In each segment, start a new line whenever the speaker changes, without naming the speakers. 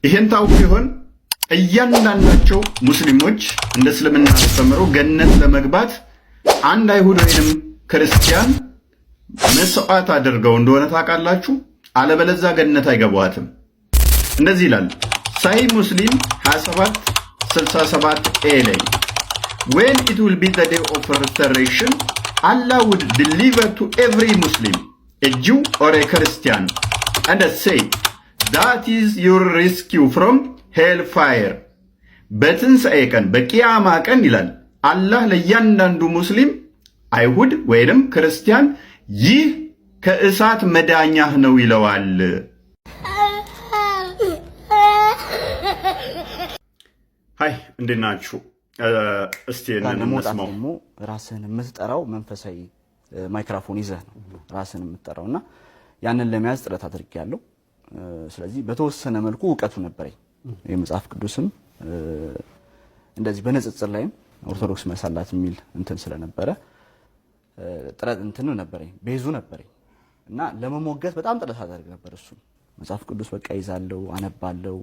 ይሄን ታውቁ ይሆን? እያንዳንዳቸው ሙስሊሞች እንደ እስልምና አስተምሮ ገነት ለመግባት አንድ አይሁድ ወይንም ክርስቲያን መስዋዕት አድርገው እንደሆነ ታውቃላችሁ። አለበለዛ ገነት አይገቧትም። እንደዚህ ይላል ሳሂህ ሙስሊም 2767 A ላይ፣ "When it will be the day of resurrection, Allah would deliver to every Muslim a Jew or a Christian and say, 'That is your rescue from hell fire.'" በትንሣኤ ቀን፣ በቂያማ ቀን ይላል፣ አላህ ለእያንዳንዱ ሙስሊም፣ አይሁድ ወይንም ክርስቲያን ይህ ከእሳት መዳኛህ ነው ይለዋል። Hi፣ እንዴት ናችሁ? እስቲ
ለመውጣት ደግሞ ራስህን የምትጠራው መንፈሳዊ ማይክራፎን ይዘህ ነው ራስህን የምትጠራው እና ያንን ለመያዝ ጥረት አድርጌያለሁ። ስለዚህ በተወሰነ መልኩ እውቀቱ ነበረኝ። የመጽሐፍ ቅዱስም እንደዚህ በንጽጽር ላይም ኦርቶዶክስ መሳላት የሚል እንትን ስለነበረ ጥረት እንትን ነበረኝ፣ base ኡ ነበረኝ እና ለመሞገት በጣም ጥረት አደርግ ነበር። እሱ መጽሐፍ ቅዱስ በቃ ይዛለው፣ አነባለው፣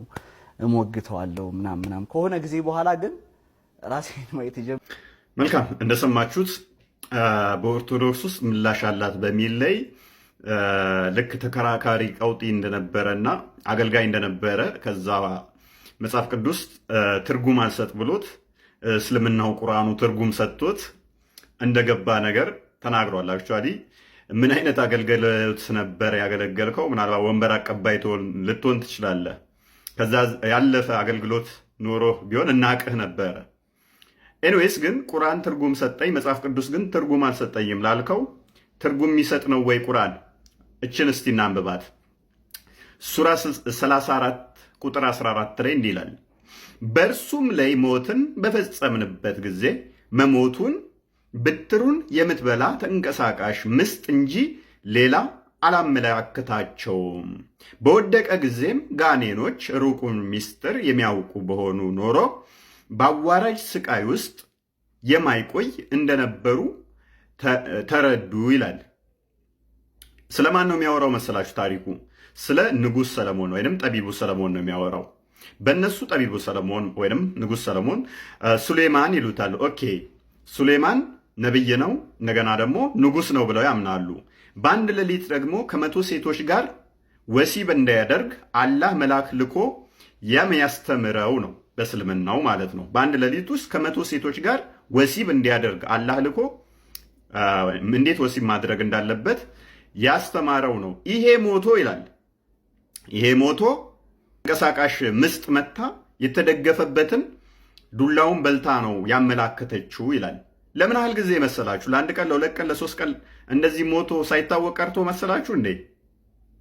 እሞግተዋለው ምናምን ምናምን። ከሆነ ጊዜ በኋላ ግን ራሴን ማየት ጀመርኩ።
መልካም፣ እንደሰማችሁት በኦርቶዶክስ ውስጥ ምላሽ አላት በሚል ላይ ልክ ተከራካሪ ቀውጢ እንደነበረ እና አገልጋይ እንደነበረ፣ ከዛ መጽሐፍ ቅዱስ ትርጉም አልሰጥ ብሎት እስልምናው ቁርአኑ ትርጉም ሰጥቶት እንደገባ ነገር ተናግሯል። Actually ምን አይነት አገልግሎት ነበር ያገለገልከው? ምናልባት ወንበር አቀባይ ልትሆን ትችላለህ። ከዛ ያለፈ አገልግሎት ኖሮ ቢሆን እናቅህ ነበረ። Anyways ግን ቁርአን ትርጉም ሰጠኝ፣ መጽሐፍ ቅዱስ ግን ትርጉም አልሰጠኝም ላልከው ትርጉም የሚሰጥ ነው ወይ ቁርአን? እችን እስቲ እናንብባት። ሱራ 34 ቁጥር 14 ላይ እንዲህ ይላል፣ በእርሱም ላይ ሞትን በፈጸምንበት ጊዜ መሞቱን ብትሩን የምትበላ ተንቀሳቃሽ ምስጥ እንጂ ሌላ አላመላክታቸውም። በወደቀ ጊዜም ጋኔኖች ሩቁን ምስጢር የሚያውቁ በሆኑ ኖሮ በአዋራጅ ስቃይ ውስጥ የማይቆይ እንደነበሩ ተረዱ ይላል። ስለማን ነው የሚያወራው መሰላችሁ ታሪኩ? ስለ ንጉሥ ሰለሞን ወይንም ጠቢቡ ሰለሞን ነው የሚያወራው። በእነሱ ጠቢቡ ሰለሞን ወይንም ንጉሥ ሰለሞን ሱሌማን ይሉታል። Okay፣ ሱሌማን ነብይ ነው፣ እንደገና ደግሞ ንጉሥ ነው ብለው ያምናሉ። በአንድ ሌሊት ደግሞ ከ100 ሴቶች ጋር ወሲብ እንዲያደርግ አላህ መልአክ ልኮ የሚያስተምረው ነው፣ በእስልምናው ማለት ነው። በአንድ ሌሊት ውስጥ ከ100 ሴቶች ጋር ወሲብ እንዲያደርግ አላህ ልኮ እንዴት ወሲብ ማድረግ እንዳለበት ያስተማረው ነው። ይሄ ሞቶ ይላል። ይሄ ሞቶ ተንቀሳቃሽ ምስጥ መታ የተደገፈበትን ዱላውን በልታ ነው ያመላከተችው ይላል። ለምን ያህል ጊዜ መሰላችሁ? ለአንድ ቀን፣ ለ2 ቀን፣ ለ3 ቀን እንደዚህ ሞቶ ሳይታወቅ ቀርቶ መሰላችሁ እንዴ?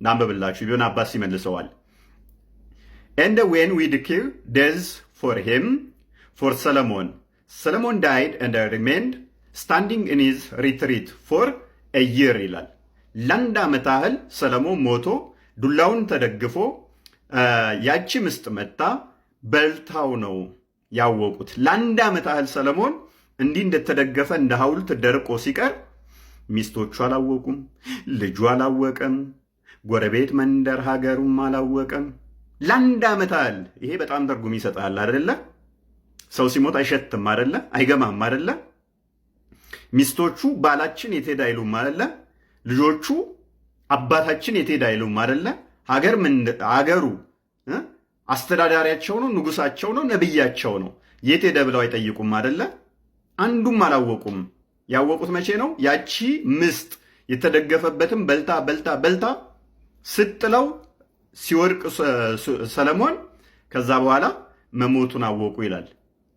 ላንብብላችሁ። ኢብን አባስ ይመልሰዋል። "And when we decree death for him, for Solomon, Solomon died and remained standing in his retreat for a year" ይላል። ለአንድ ዓመት ያህል ሰለሞን ሞቶ ዱላውን ተደግፎ ያቺ ምስጥ መታ በልታው ነው ያወቁት። ለአንድ ዓመት ያህል ሰለሞን እንዲህ እንደተደገፈ እንደ ሐውልት ደርቆ ሲቀር ሚስቶቹ አላወቁም፣ ልጁ አላወቀም፣ ጎረቤት መንደር ሀገሩም አላወቀም። ለአንድ ዓመት ያህል። ይሄ በጣም ትርጉም ይሰጣል አይደለ? ሰው ሲሞት አይሸትም አይደለ? አይገማም አይደለ? ሚስቶቹ ባላችን የት ሄደ አይሉም አይደለ? ልጆቹ አባታችን የት ሄደ አይሉም አይደለ? ሀገር ሀገሩ አስተዳዳሪያቸው ነው፣ ንጉሳቸው ነው፣ ነብያቸው ነው። የት ሄደ ብለው አይጠይቁም አይደለ? አንዱም አላወቁም። ያወቁት መቼ ነው? ያቺ ምስጥ የተደገፈበትን በልታ በልታ በልታ ስትጥለው ሲወድቅ ሰለሞን ከዛ በኋላ መሞቱን አወቁ ይላል።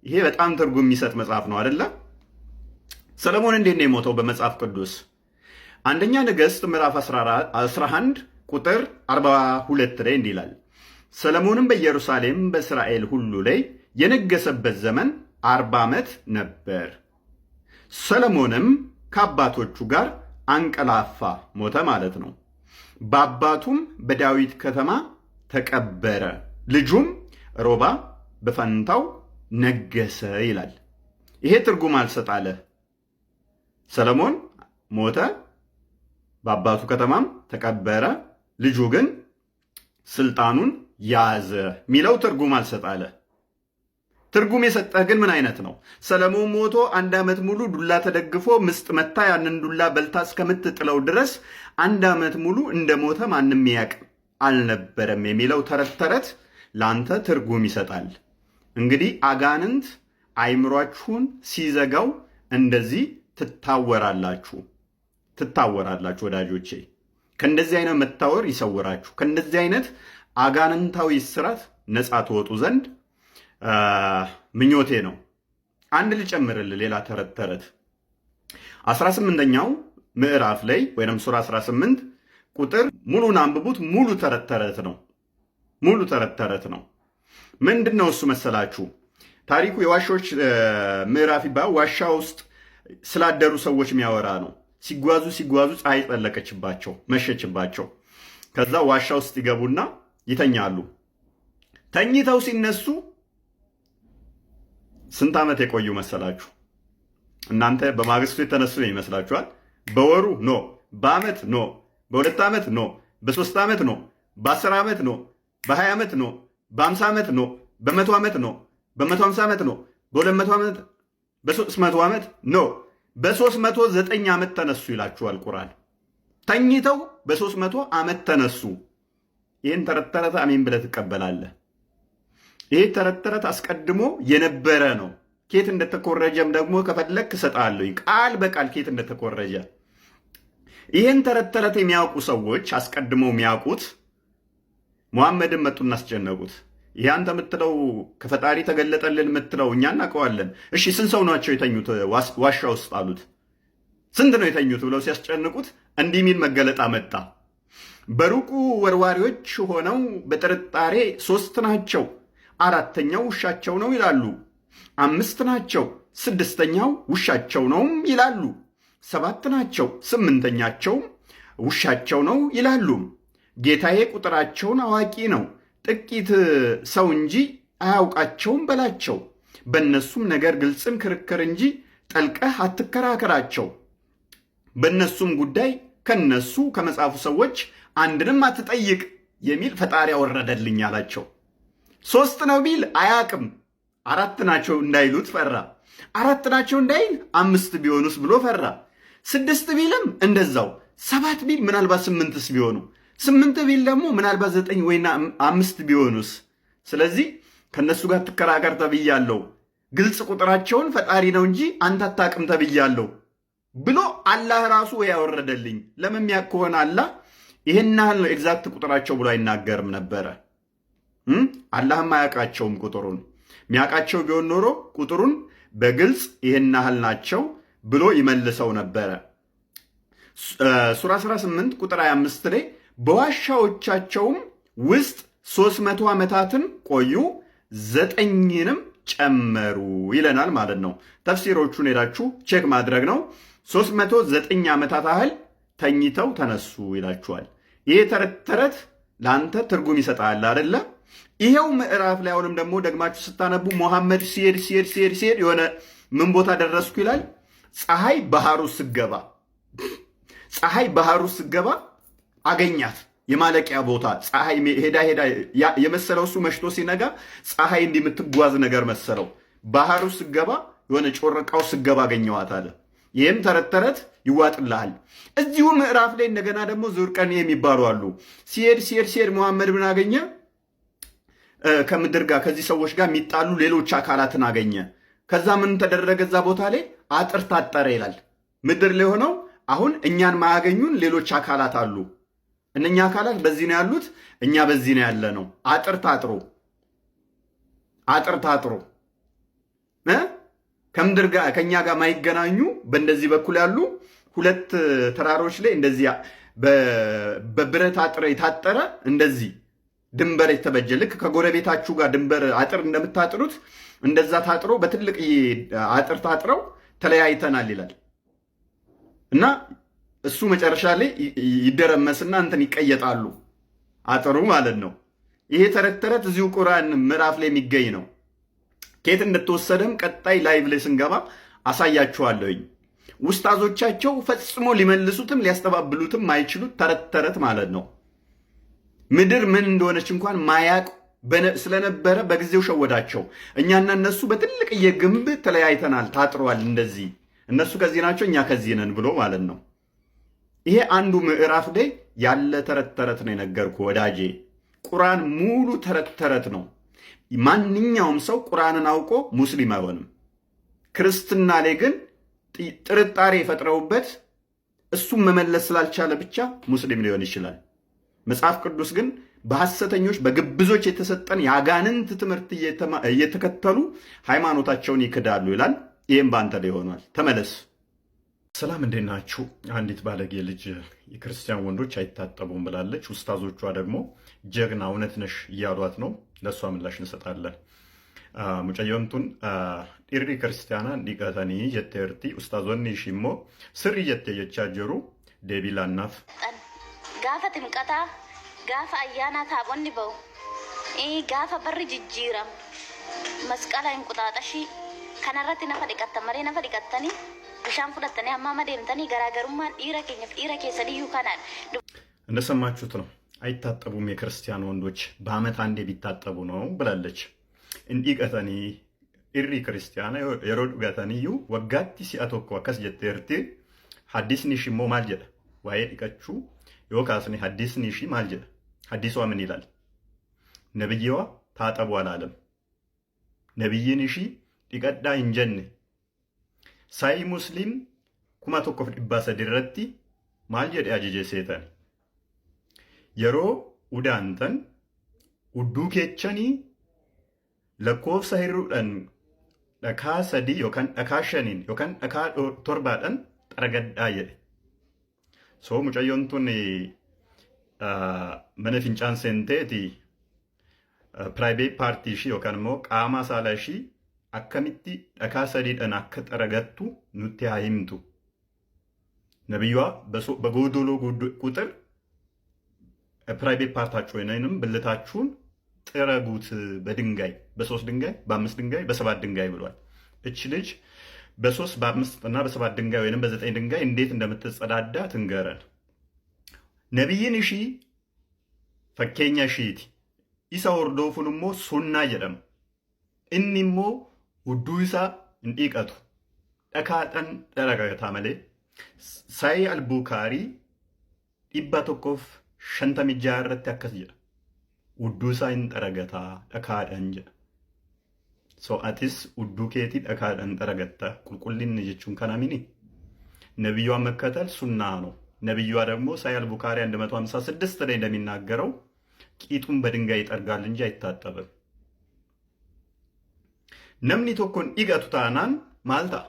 ይሄ በጣም ትርጉም የሚሰጥ መጽሐፍ ነው አይደለ? ሰለሞን እንዴት ነው የሞተው? በመጽሐፍ ቅዱስ አንደኛ ነገሥት ምዕራፍ 11 ቁጥር 42 ላይ እንዲህ ይላል፣ ሰለሞንም በኢየሩሳሌም በእስራኤል ሁሉ ላይ የነገሰበት ዘመን 40 ዓመት ነበር። ሰለሞንም ከአባቶቹ ጋር አንቀላፋ፣ ሞተ ማለት ነው። በአባቱም በዳዊት ከተማ ተቀበረ። ልጁም ሮብዓም በፈንታው ነገሰ ይላል። ይሄ ትርጉም አልሰጣለ። ሰለሞን ሞተ፣ በአባቱ ከተማም ተቀበረ። ልጁ ግን ስልጣኑን ያዘ ሚለው ትርጉም አልሰጣለ። ትርጉም የሰጠህ ግን ምን አይነት ነው? ሰለሞን ሞቶ 1 ዓመት ሙሉ ዱላ ተደግፎ ምስጥ መታ ያንን ዱላ በልታ እስከምትጥለው ድረስ 1 ዓመት ሙሉ እንደሞተ ማንም ያውቅ አልነበረም የሚለው ተረት ተረት ለአንተ ትርጉም ይሰጣል። እንግዲህ አጋንንት አይምሯችሁን ሲዘጋው እንደዚህ ትታወራላችሁ፣ ትታወራላችሁ ወዳጆቼ። ከእንደዚህ አይነት መታወር ይሰውራችሁ። ከእንደዚህ አይነት አጋንንታዊ እስራት ነፃ ትወጡ ዘንድ ምኞቴ ነው። አንድ ልጨምርልህ ሌላ ተረት ተረት 18ኛው ምዕራፍ ላይ ወይም ሱራ 18 ቁጥር ሙሉን አንብቡት። ሙሉ ተረት ተረት ነው። ሙሉ ተረት ተረት ነው። ምንድን ነው እሱ መሰላችሁ? ታሪኩ የዋሾች ምዕራፍ ይባላል። ዋሻ ውስጥ ስላደሩ ሰዎች የሚያወራ ነው። ሲጓዙ ሲጓዙ ፀሐይ ጠለቀችባቸው፣ መሸችባቸው። ከዛ ዋሻ ውስጥ ይገቡና ይተኛሉ። ተኝተው ሲነሱ ስንት ዓመት የቆዩ መሰላችሁ? እናንተ በማግስቱ የተነሱ ይመስላችኋል? በወሩ no፣ በዓመት no፣ በ2 ዓመት no፣ በ3 ዓመት no፣ በ10 ዓመት no፣ በ20 ዓመት no፣ በ50 ዓመት no፣ በ100 ዓመት no፣ በ150 ዓመት no፣ በ200 ዓመት፣ በ300 ዓመት no፣ በ309 ዓመት ተነሱ ይላችኋል ቁርአን። ተኝተው በ300 ዓመት ተነሱ። ይህን ተረት ተረት አሜን ብለህ ትቀበላለህ። ይህ ተረት ተረት አስቀድሞ የነበረ ነው። ኬት እንደተኮረጀም ደግሞ ከፈለክ እሰጥሃለሁ፣ ቃል በቃል ኬት እንደተኮረጀ። ይህን ተረት ተረት የሚያውቁ ሰዎች አስቀድመው የሚያውቁት ሙሐመድን መጡና አስጨነቁት። ይህ አንተ የምትለው ከፈጣሪ ተገለጠልን የምትለው እኛ እናውቀዋለን። እሺ ስንት ሰው ናቸው የተኙት ዋሻ ውስጥ አሉት። ስንት ነው የተኙት ብለው ሲያስጨንቁት እንዲህ የሚል መገለጥ አመጣ። በሩቁ ወርዋሪዎች ሆነው በጥርጣሬ ሶስት ናቸው፣ አራተኛው ውሻቸው ነው ይላሉ። አምስት ናቸው፣ ስድስተኛው ውሻቸው ነውም ይላሉ። ሰባት ናቸው፣ ስምንተኛቸውም ውሻቸው ነው ይላሉ። ጌታዬ ቁጥራቸውን አዋቂ ነው፣ ጥቂት ሰው እንጂ አያውቃቸውም በላቸው። በእነሱም ነገር ግልጽን ክርክር እንጂ ጠልቀህ አትከራከራቸው። በእነሱም ጉዳይ ከነሱ ከመጽሐፉ ሰዎች አንድንም አትጠይቅ የሚል ፈጣሪ ያወረደልኝ አላቸው። ሶስት ነው ቢል አያቅም። አራት ናቸው እንዳይሉት ፈራ። አራት ናቸው እንዳይል አምስት ቢሆኑስ ብሎ ፈራ። ስድስት ቢልም እንደዛው፣ ሰባት ቢል ምናልባት ስምንትስ ቢሆኑ፣ ስምንት ቢል ደግሞ ምናልባት ዘጠኝ ወይና አምስት ቢሆኑስ። ስለዚህ ከእነሱ ጋር ትከራከር ተብያለሁ። ግልጽ ቁጥራቸውን ፈጣሪ ነው እንጂ አንተ አታውቅም ተብያለሁ ብሎ አላህ ራሱ ያወረደልኝ። ለምን የሚያውቅ ከሆነ አላህ ይህን ያህል ነው exact ቁጥራቸው ብሎ አይናገርም ነበረ። አላህም አያውቃቸውም ቁጥሩን። የሚያውቃቸው ቢሆን ኖሮ ቁጥሩን በግልጽ ይህን ያህል ናቸው ብሎ ይመልሰው ነበረ። ሱራ 18 ቁጥር 25 ላይ በዋሻዎቻቸውም ውስጥ 300 ዓመታትን ቆዩ ዘጠኝንም ጨመሩ ይለናል ማለት ነው። ተፍሲሮቹን ሄዳችሁ check ማድረግ ነው። 309 ዓመታት ያህል ተኝተው ተነሱ ይላችኋል። ይሄ ተረት ተረት ለአንተ ትርጉም ይሰጣል አይደለ? ይሄው ምዕራፍ ላይ አሁንም ደግሞ ደግማችሁ ስታነቡ ሙሐመድ ሲሄድ ሲሄድ ሲሄድ ሲሄድ የሆነ ምን ቦታ ደረስኩ ይላል። ፀሐይ ባህሩ ስገባ ፀሐይ ባህሩ ስገባ አገኛት። የማለቂያ ቦታ ፀሐይ ሄዳ ሄዳ የመሰለው እሱ መሽቶ ሲነጋ ፀሐይ እንዲህ የምትጓዝ ነገር መሰለው። ባህሩ ስገባ የሆነ ጮረቃው ስገባ አገኘዋት አለ። ይህም ተረት ተረት ይዋጥልሃል። እዚሁ ምዕራፍ ላይ እንደገና ደግሞ ዙርቀን የሚባሉ አሉ። ሲሄድ ሲሄድ ሲሄድ መሐመድ ምን አገኘ? ከምድር ጋር ከዚህ ሰዎች ጋር የሚጣሉ ሌሎች አካላትን አገኘ። ከዛ ምን ተደረገ? እዛ ቦታ ላይ አጥር ታጠረ ይላል። ምድር ላይ ሆነው አሁን እኛን ማያገኙን ሌሎች አካላት አሉ። እነኛ አካላት በዚህ ነው ያሉት፣ እኛ በዚህ ነው ያለ ነው። አጥር ታጥሮ አጥር ታጥሮ ከምድር ጋር ከእኛ ጋር ማይገናኙ በእንደዚህ በኩል ያሉ ሁለት ተራሮች ላይ እንደዚህ በብረት አጥር የታጠረ እንደዚህ ድንበር የተበጀ ልክ ከጎረቤታችሁ ጋር ድንበር አጥር እንደምታጥሩት እንደዛ ታጥሮ በትልቅ አጥር ታጥረው ተለያይተናል ይላል እና እሱ መጨረሻ ላይ ይደረመስና እንትን ይቀየጣሉ አጥሩ ማለት ነው። ይሄ ተረት ተረት እዚሁ ቁርአን ምዕራፍ ላይ የሚገኝ ነው። ከየት እንደተወሰደም ቀጣይ live ላይ ስንገባ አሳያችኋለሁኝ። ውስታዞቻቸው ፈጽሞ ሊመልሱትም ሊያስተባብሉትም ማይችሉት ተረት ተረት ማለት ነው። ምድር ምን እንደሆነች እንኳን ማያቅ ስለነበረ በጊዜው ሸወዳቸው። እኛና እነሱ በትልቅ የግንብ ተለያይተናል፣ ታጥሯል። እንደዚህ እነሱ ከዚህ ናቸው፣ እኛ ከዚህ ነን ብሎ ማለት ነው። ይሄ አንዱ ምዕራፍ ላይ ያለ ተረት ተረት ነው የነገርኩ ወዳጄ። ቁርአን ሙሉ ተረት ተረት ነው። ማንኛውም ሰው ቁርአንን አውቆ ሙስሊም አይሆንም። ክርስትና ላይ ግን ጥርጣሬ ፈጥረውበት እሱም መመለስ ስላልቻለ ብቻ ሙስሊም ሊሆን ይችላል። መጽሐፍ ቅዱስ ግን በሐሰተኞች በግብዞች የተሰጠን የአጋንንት ትምህርት እየተከተሉ ሃይማኖታቸውን ይክዳሉ ይላል። ይህም በአንተ ላይ ሆኗል። ተመለስ። ሰላም፣ እንዴት ናችሁ? አንዲት ባለጌ ልጅ የክርስቲያን ወንዶች አይታጠቡም ብላለች። ኡስታዞቿ ደግሞ ጀግና እውነት ነሽ እያሏት ነው። ለእሷ ምላሽ እንሰጣለን። Mucayyoon tun dhiirri kiristaanaa dhiqatanii jetteerti. Ustaazonni ishii immoo sirrii jettee jechaa jiru. Deebii laannaaf.
Gaafa ximqataa, gaafa ayyaanaa taabonni ba'u, gaafa barri jijjiiramu, masqala inquxaaxashii kanarratti nafa dhiqattan malee nafa dhiqattanii bishaan fudhattanii amma amma deemtanii garaagarummaan dhiira keenyaaf dhiira keessaniyyuu kanaan.
እንደሰማችሁት ነው። አይታጠቡም የክርስቲያን ወንዶች፣ በዓመት አንዴ ቢታጠቡ ነው ብላለች። Hin dhiqatanii dhiirri kiristiyaana yeroo dhugataniyyuu waggaatti si'a tokko akkas jetteerti. Haddisni ishii immoo maal jedha? Waa'ee dhiqachuu yoo kaasne haddisni ishii maal jedha? ሀዲሷ ምን ይላል? ነብይዋ ታጠቡ አላለም። Nabiyyiin ishii dhiqadhaa hin jenne. Sahih Muslim 1300 irratti maal jedhe ajaje seetan? Yeroo udaantan udduu keechanii lakkoofsa hir'uudhaan dhakaa sadii yookaan dhakaa shaniin yookaan dhakaa torbaadhaan xaragadhaa jedhe. So mucayyoon tun mana fincaan seenteeti private part ishii yookaan immoo qaama saalaa ishii akkamitti dhakaa sadiidhaan akka xaragattu nutti haa himtu. ነቢዩዋ በጎዶሎ ቁጥር private part ኣችሁ ወይንም ብልታችሁን ጥረጉት በድንጋይ፣ በሶስት ድንጋይ፣ በአምስት ድንጋይ፣ በሰባት ድንጋይ ብሏል። እች ልጅ በሶስት፣ በአምስት እና በሰባት ድንጋይ ወይንም በዘጠኝ ድንጋይ እንዴት እንደምትጸዳዳ ትንገረን። Nabiyyiin ishii fakkeenya ishiiti. Isa hordofuun immoo sunnaa jedhama. Inni immoo hudduu isaa hin dhiqatu. Dhakaadhaan dharagata malee. Sahih Al-Bukaarii 156 irratti akkas jedha. Hudduu isaa hin xaragataa dhakaadhaan jedha. So atis hudduu keetii dhakaadhaan xaragatta. Qulqullinni jechuun kana mini. ነቢዩዋን መከተል ሱና ነው። ነቢዩዋ ደግሞ ሳሂህ አልቡካሪ 156 ላይ እንደሚናገረው ቂጡን በድንጋይ ይጠርጋል እንጂ አይታጠብም። Namni tokko hin dhiqatu taanaan maal ta'a?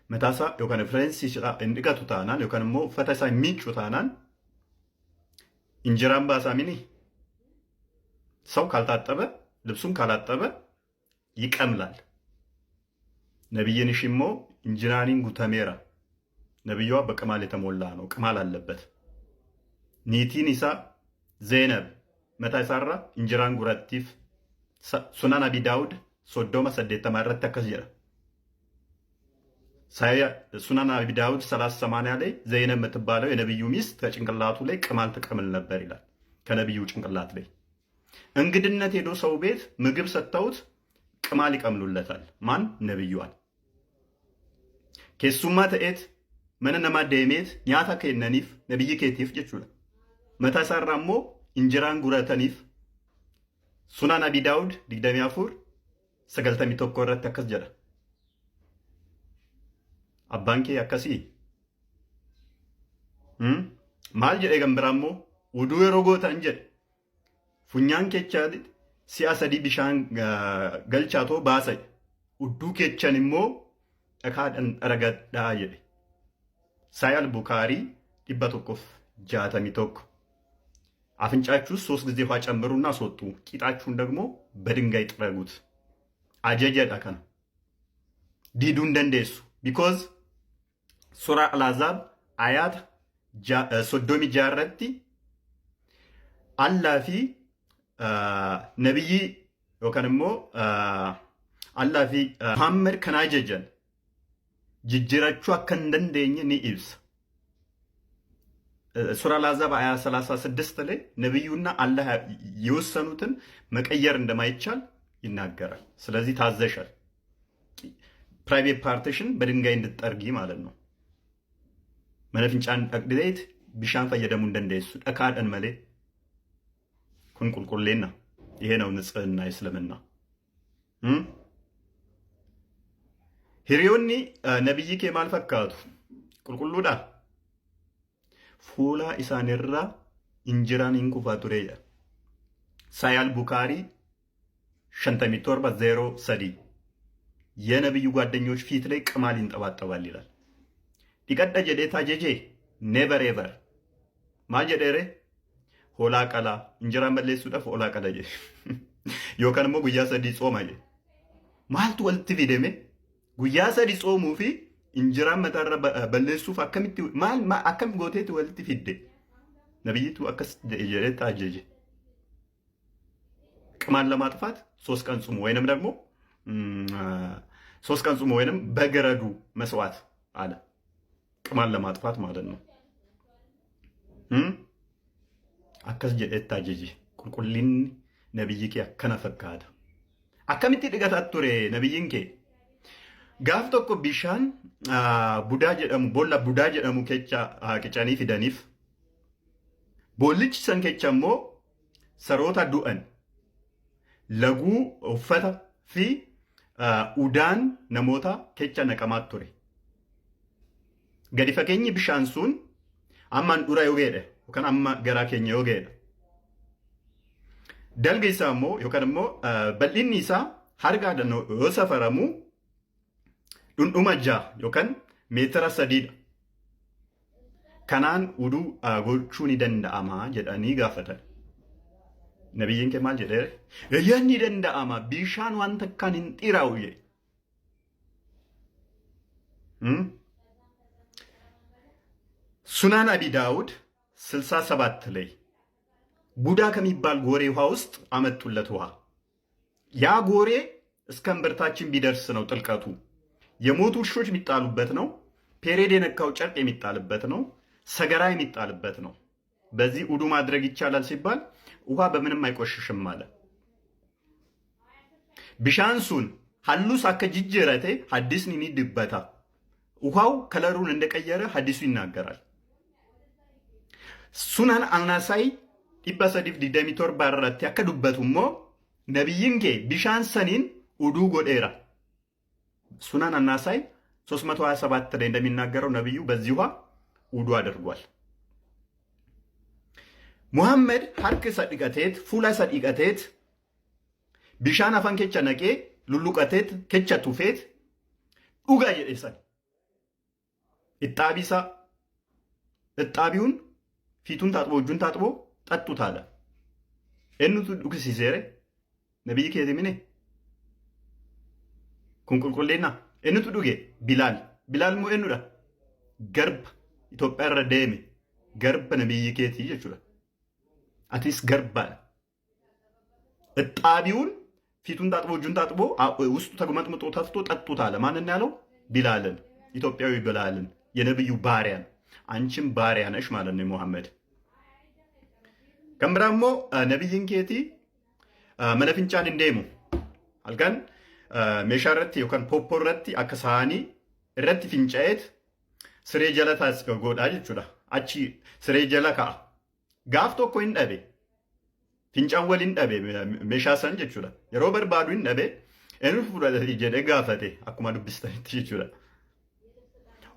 Mataasaa yookaan rifeensi isaa hin dhiqatu taanaan yookaan immoo uffata isaa hin miiccu taanaan injiraan baasaa mini? ሰው ካልታጠበ፣ ልብሱን ካላጠበ ይቀምላል። Nabiyyiin ishii immoo injiraaniin guutameera. ነብዩዋ በቅማል የተሞላ ነው፣ ቅማል አለበት። Niitiin isaa Zeenab mataa isaarraa injiraan gurattiif. Sunan Abi Daawud 3080 irratti akkas jedha. ሱናን አቢ ዳውድ 3080 ላይ ዘይነብ የምትባለው የነብዩ ሚስት ከጭንቅላቱ ላይ ቅማል ትቀምል ነበር ይላል። ከነብዩ ጭንቅላት ላይ እንግድነት ሄዶ ሰው ቤት ምግብ ሰጥተውት ቅማል ይቀምሉለታል። ማን? ነብዩዋል። Keessummaa ta'eet mana namaa deemeet nyaata kennaniif nabiyyi keetiif jechuudha. Mataa isaarraa immoo injiraan gurataniif. Sunaan Abi Daawud 2491 irratti akkas jedha. Abbaan kee akkasii? Maal jedhee kan biraa immoo uduu yeroo gootan jedhe funyaan keechaa si'a sadii bishaan galchaatoo baasa, udduu keechan immoo dhakaadhaan dharagadhaa jedhe. Sahih Al-Bukaarii 161. አፍንጫችሁ ውስጥ ሶስት ጊዜ ውሃ ጨምሩና አስወጡ፣ ቂጣችሁን ደግሞ በድንጋይ ጥረጉት። Ajajadha kana. Diduu hin dandeessu. Because Sura Al-Ahzaab ayaata 36 irratti Allaa fi nabiyyi yookaan immoo Allaa fi Muhammad kan ajajan jijjiirachuu akka hin dandeenye ni ibsa. ሱራ አልአሕዛብ አያ 36 ላይ ነቢዩና አላህ የወሰኑትን መቀየር እንደማይቻል ይናገራል። ስለዚህ ታዘሻል። Private part ሽን በድንጋይ እንድትጠርጊ ማለት ነው። Mana fincaan dhaqxeet bishaan fayyadamuu hin dandeessu dhakaadhaan malee kun qulqullina። ይሄ ነው ንጽህና የእስልምና። Hiriyoonni nabiyyi kee maal fakkaatu? Qulqulluudha? Fuula isaanirraa injiraan hin kufaa tureedha. Sahih Al Bukhari 5703 የነብዩ ጓደኞች ፊት ላይ ቅማል ይንጠባጠባል ይላል። Dhiqadha jedhee ajajee? Never ever. Maal jedheere? Hoolaa qalaa, injiraan balleessuudhaaf hoolaa qala jedhe yookaan immoo guyyaa 3 tsooma jedhe. Maaltu walitti fideme? Guyyaa 3 tsoomuu fi injiraan mataarra balleessuuf akkamitti, maal akkam gooteeti walitti fidde? Nabiyyitu akkas jedhee ajaje. ቅማል ለማጥፋት 3 ቀን ጹሙ ወይንም ደግሞ 3 ቀን ጹሙ ወይንም በግ እረዱ መስዋዕት አለ። ቅማል ለማጥፋት ማለት ነው። Akkas jedhetti ajaje. Qulqullinni nabiyyi kee akkana fakkaata. Akkamitti dhiqataa ture nabiyyiin kee? Gaaf tokko bishaan budaa jedhamu, boolla budaa jedhamu kecha qicanii fidaniif. Boollichi san kecha immoo saroota du'an, laguu uffata fi udaan namoota kecha naqamaa ture. Gadi fageenyi bishaan sun amma handhuura yoo ga'edha yookaan amma garaa keenya yoo ga'edha. Dalga isaa immoo yookaan immoo bal'inni isaa harkaadhaan yoo safaramu dhundhuma 6 yookaan meetira 3dha. Kanaan uduu gochuu ni danda'ama jedhanii gaafatan. Nabiyyiin kee maal jedhee? Eeyyaan, ni danda'ama, bishaan waan takkaan hin xiraa'u jedhe. ሱናን አቢ ዳውድ 67 ላይ ቡዳ ከሚባል ጎሬ ውሃ ውስጥ አመጡለት ውሃ። ያ ጎሬ እስከ እምብርታችን ቢደርስ ነው ጥልቀቱ። የሞቱ ውሾች የሚጣሉበት ነው። Period የነካው ጨርቅ የሚጣልበት ነው። ሰገራ የሚጣልበት ነው። በዚህ ውዱ ማድረግ ይቻላል ሲባል ውሃ በምንም አይቆሽሽም አለ። Bishaan sun halluus akka jijjiirate hadiisni ni dubbata። ውሃው ከለሩን እንደቀየረ ሀዲሱ ይናገራል። ሱናን አልናሳይ 327 irratti akka dubbatu immoo nabiyyiin kee bishaan saniin uduu godheera። ሱናን አናሳይ 327 ላይ እንደሚናገረው ነቢዩ በዚህ ውሃ ውዱ አድርጓል። Muhammad harka isa dhiqateet, fuula isa dhiqateet, bishaan afaan kecha naqee lulluqateet, kecha tufeet dhugaa jedhe san. እጣቢ isaa እጣቢውን ፊቱን ታጥቦ እጁን ታጥቦ ጠጡት አለ። Eenyutu dhugsiiseere? Nabiyyi keeti mine kun qulqullina. Eenyutu dhuge? Bilaal. Bilaal immoo eenyudha? Garba Itoophiyaa irra deeme, garba nabiyyi keetii jechuudha. Atis garbaadha. እጣቢውን ፊቱን ታጥቦ እጁን ታጥቦ ውስጡ ተጉመጥምጦ ተፍቶ ጠጡት አለ። ማንን ያለው? ቢላልን፣ ኢትዮጵያዊ ቢላልን፣ የነብዩ ባሪያን። አንቺም ባሪያ ነሽ ማለት ነው ሙሐመድ። Kan biraa immoo nabiyyiin keetii mana fincaan hin deemu. Halkan meeshaa irratti yookaan poppoo irratti akka saanii irratti fincaa'eet siree jala godhaa jechuudha. Achi siree jala ka'a. Gaaf tokko hin dhabe. Fincaan waliin dhabe meeshaa san jechuudha. Yeroo barbaadu hin dhabe. Eenyu fudhate jedhee gaafate akkuma dubbistanitti jechuudha.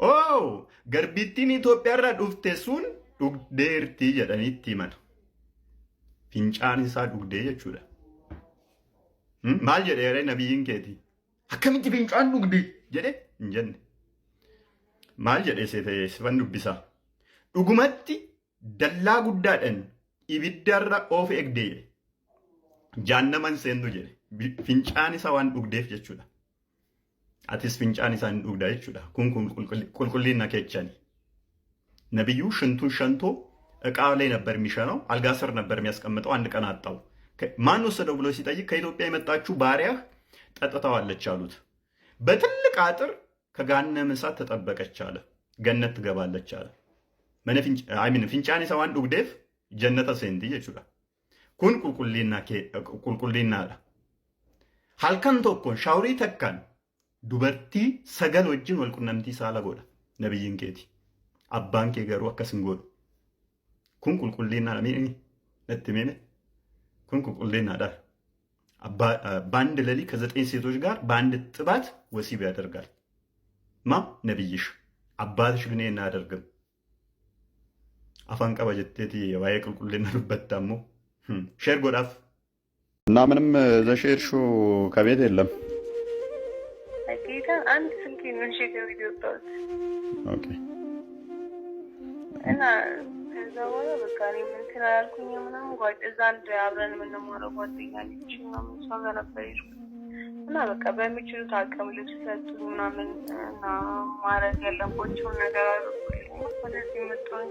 Oo, garbittiin Itoophiyaarraa dhufte sun dhugdeertii jedhanii itti himan. Fincaan isaa dhugdee jechuudha. Maal jedhee nabiyyiin keeti? Akkamitti fincaan dhugdi jedhe hin jenne. Maal jedhee sifan dubbisaa? Dhugumatti dallaa guddaadhaan ibiddarra of eegdee jaannaman seentu jedhe. Fincaan isaa waan dhugdeef jechuudha. Atis fincaan isaa hin dhugdaa jechuudha. Kun qulqullina keechani. ነቢዩ ሽንቱን ሸንቶ እቃ ላይ ነበር የሚሸነው፣ አልጋ ስር ነበር የሚያስቀምጠው። አንድ ቀን አጣው። ማን ወሰደው ብሎ ሲጠይቅ ከኢትዮጵያ የመጣችው ባሪያህ ጠጥተዋለች አሉት። በትልቅ አጥር ከገሃነመ እሳት ተጠበቀች አለ። ገነት ትገባለች አለ። Mana I mean fincaan isa waan dhugdeef jannata seenti jechuudha. Kun qulqullinnaadha. Halkan tokkoon shaaworii takkaan dubartii sagal wajjin wal qunnamtii saala godha nabiyyiin keeti. Abbaan kee garuu akkas hin godhu. Kun qulqullinnaadha miidhani natti himeme. Kun qulqullinnaadha. በአንድ ሌሊት ከዘጠኝ ሴቶች ጋር በአንድ ጥባት ወሲብ ያደርጋል። ማ ነብይሽ። አባትሽ ግን ይሄን አያደርግም። Afaan qaba jetteeti waa'ee qulqullina dubbatta ammoo share godhaaf.
እና ምንም ዘሼርሹ ከቤት የለም።
ጌታ አንድ ስልክ ነው ይዤ ከቤት የወጣሁት። እና ከዛ በኋላ በቃ እኔም እንትን አላልኩኝም ምናምን። እዛ አንድ አብረን የምንማረው ጓደኛ አለች ምናምን፣ እሷ ጋር ነበር የሄድኩት እና በቃ በሚችሉት አቅም ልብስ ሰጡኝ ምናምን እና ማድረግ ያለባቸውን ነገር አድርጉልኝ ወደዚህ መጣሁኝ።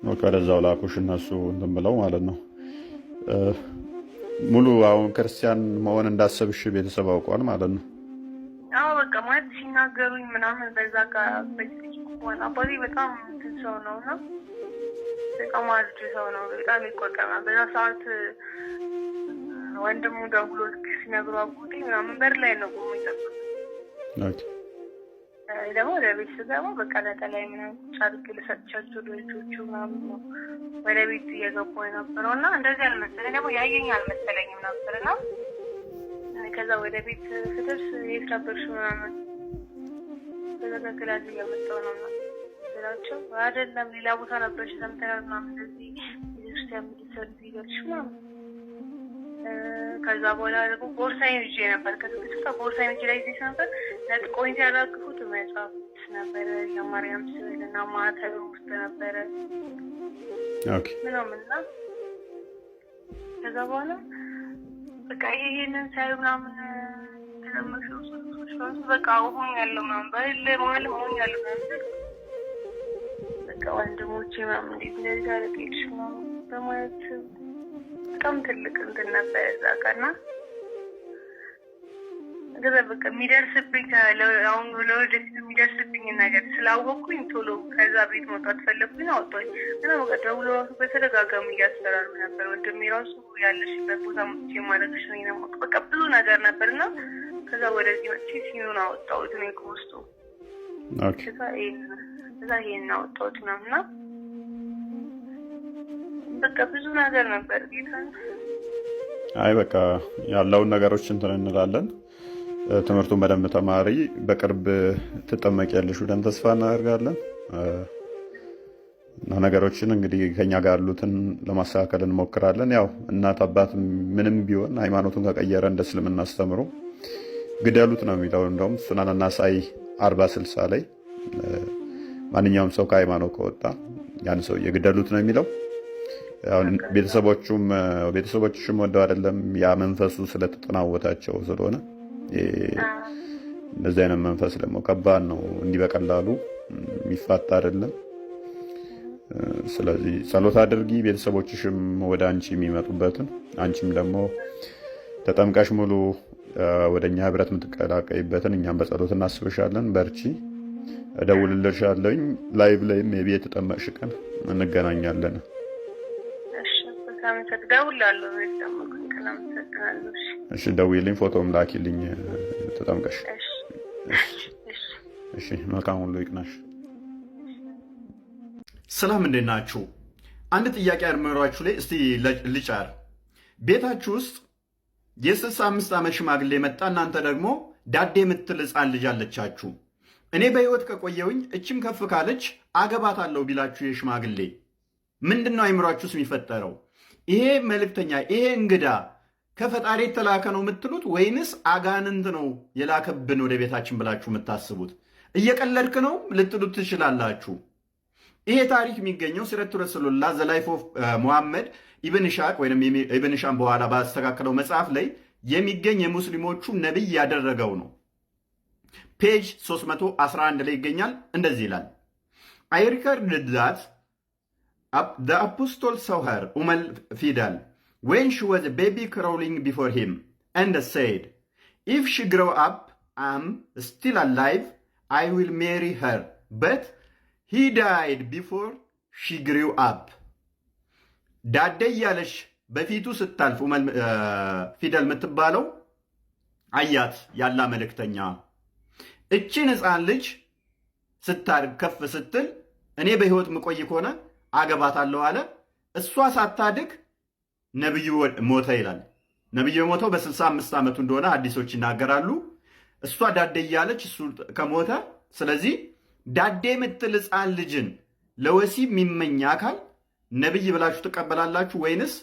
Okay፣ ወደዛው ላኩሽ እነሱ እንትን ብለው ማለት ነው። ሙሉ አሁን ክርስቲያን መሆን እንዳሰብሽ ቤተሰብ አውቋል ማለት ነው።
አዎ፣ በቃ ማለት ሲናገሩኝ ምናምን በዛ ጋር በጭቅጭቅ አባቴ በጣም እንትን ሰው ነው እና በጣም አርጅ ሰው ነው። በጣም ይቆጠራል። በዛ ሰዓት ወንድሙ ደውሎ ልክ ሲነግሩ አጎቴ ምናምን በር ላይ ነው ቆሞ ይጠብቅ። እኔ ደግሞ ወደ ቤት ስገባ በቃ ነጠላዬ ምናምን ቁጭ አድርጌ ልሰጥቻቸው ልጆቹ ምናምን ነው ወደ ቤት እየገባሁ የነበረው እና እንደዚህ አልመሰለኝ፣ ደግሞ ያየኝ አልመሰለኝም ነበር። እና ከዛ ወደ ቤት ስደርስ የት ነበርሽ ምናምን፣ ከዛ ከ class እየመጣሁ ነው ምናምን ስላቸው አይደለም ሌላ ቦታ ነበርሽ ሰምተናል ምናምን እንደዚህ ቤተክርስቲያን ምትሰሩ ይገልሽ ምናምን። ከዛ በኋላ ደግሞ ቦርሳዬን ይዤ ነበር። ከትምህርት ጋር ቦርሳዬን እጄ ላይ ይዤ ነበር። ነጥቆኝ ሲያራግፉት መጽሐፍ ነበረ፣ የማርያም ስዕል እና ማተብ ውስጥ ነበረ ምናምን። እና ከዛ በኋላ በቃ ይሄንን ሳይ ምናምን ተለመሹ ሰዎች በቃ ሆን ያለው ምናምን በህል መሀል ሆን ያለው ምናምን በቃ ወንድሞቼ ምናምን እንዴት እንደዚህ አደረገች ምናምን በማለት በጣም ትልቅ እንትን ነበር እዛ ጋር። እና ከዛ በቃ የሚደርስብኝ አሁን ለወደፊት የሚደርስብኝ ነገር ስላወቅኩኝ ቶሎ ከዛ ቤት መውጣት ፈለግኩኝ፣ አወጣሁኝ። እና በቃ ደውሎ ራሱ በተደጋጋሚ እያስፈራሩ ነበር። ወንድሜ ራሱ ያለሽበት ቦታ መጥቼ ማድረግሽ ነው የማውቅ በቃ ብዙ ነገር ነበር። እና ከዛ ወደዚህ መጥቼ ሲኑን አወጣሁት እኔ ከውስጡ። ከዛ ይሄን አወጣሁት ምናምን እና በቃ ብዙ ነገር ነበር ጌታ።
አይ በቃ ያለውን ነገሮች እንትን እንላለን። ትምህርቱን በደንብ ተማሪ፣ በቅርብ ትጠመቂያለሽ ብለን ተስፋ እናደርጋለን። እና ነገሮችን እንግዲህ ከኛ ጋር ያሉትን ለማስተካከል እንሞክራለን። ያው እናት አባት ምንም ቢሆን ሃይማኖቱን ከቀየረ እንደ እስልምና አስተምሮ ግደሉት ነው የሚለው። እንደውም ሱናን ናሳኢ 40:60 ላይ ማንኛውም ሰው ከሃይማኖት ከወጣ ያን ሰው የግደሉት ነው የሚለው። ቤተሰቦቹም ቤተሰቦችሽም ወደው አይደለም፣ ያ መንፈሱ ስለተጠናወታቸው ስለሆነ እንደዚህ አይነት መንፈስ ደግሞ ከባድ ነው፣ እንዲህ በቀላሉ የሚፋታ አይደለም። ስለዚህ ጸሎት አድርጊ፣ ቤተሰቦችሽም ወደ አንቺ የሚመጡበትን፣ አንቺም ደግሞ ተጠምቀሽ ሙሉ ወደ እኛ ህብረት የምትቀላቀይበትን እኛም በጸሎት እናስብሻለን። በርቺ። እደውልልሻለሁኝ። Live ላይም maybe የተጠመቅሽ ቀን እንገናኛለን።
እደውላለሁ።
እሺ፣ ደውዪልኝ፣ ፎቶም ላኪልኝ ተጠምቀሽ። እሺ፣ መልካም ሁሉ ይቅናሽ።
ሰላም፣ እንዴት ናችሁ? አንድ ጥያቄ አእምሯችሁ ላይ እስቲ ልጫር። ቤታችሁ ውስጥ የ65 ዓመት ሽማግሌ መጣ። እናንተ ደግሞ ዳዴ የምትል ሕፃን ልጅ አለቻችሁ። እኔ በህይወት ከቆየውኝ እችም ከፍ ካለች አገባታለሁ ቢላችሁ የሽማግሌ ምንድን ነው አይምሯችሁ ውስጥ የሚፈጠረው? ይሄ መልእክተኛ፣ ይሄ እንግዳ ከፈጣሪ የተላከ ነው የምትሉት ወይንስ አጋንንት ነው የላከብን ወደ ቤታችን ብላችሁ የምታስቡት? እየቀለድክ ነው ልትሉት ትችላላችሁ። ይሄ ታሪክ የሚገኘው ሲረቱ ረሱሉላህ The Life of ሙሐመድ ኢብን ኢስሐቅ ወይም ኢብን ሂሻም በኋላ ባስተካከለው መጽሐፍ ላይ የሚገኝ የሙስሊሞቹ ነቢይ ያደረገው ነው። Page 311 ላይ ይገኛል። እንደዚህ ይላል፦ "I record that the apostle saw her, Umm Fidal, when she was a baby crawling before him and said, 'If she grow up, I'm still alive, I will marry her.' But He died before she grew up። ዳዴ እያለች በፊቱ ስታልፍ ፊደል የምትባለው አያት ያላ መልእክተኛ። እቺን ሕፃን ልጅ ስታድግ ከፍ ስትል እኔ በህይወት ምቆይ ከሆነ አገባታለሁ አለ። እሷ ሳታድግ ነብዩ ሞተ ይላል። ነብዩ የሞተው በ65 ዓመቱ እንደሆነ ሐዲሶች ይናገራሉ። እሷ ዳዴ እያለች እሱ ከሞተ፣ ስለዚህ ዳዴ የምትል ሕፃን ልጅን ለወሲብ የሚመኝ አካል ነብይ ብላችሁ ትቀበላላችሁ ወይንስ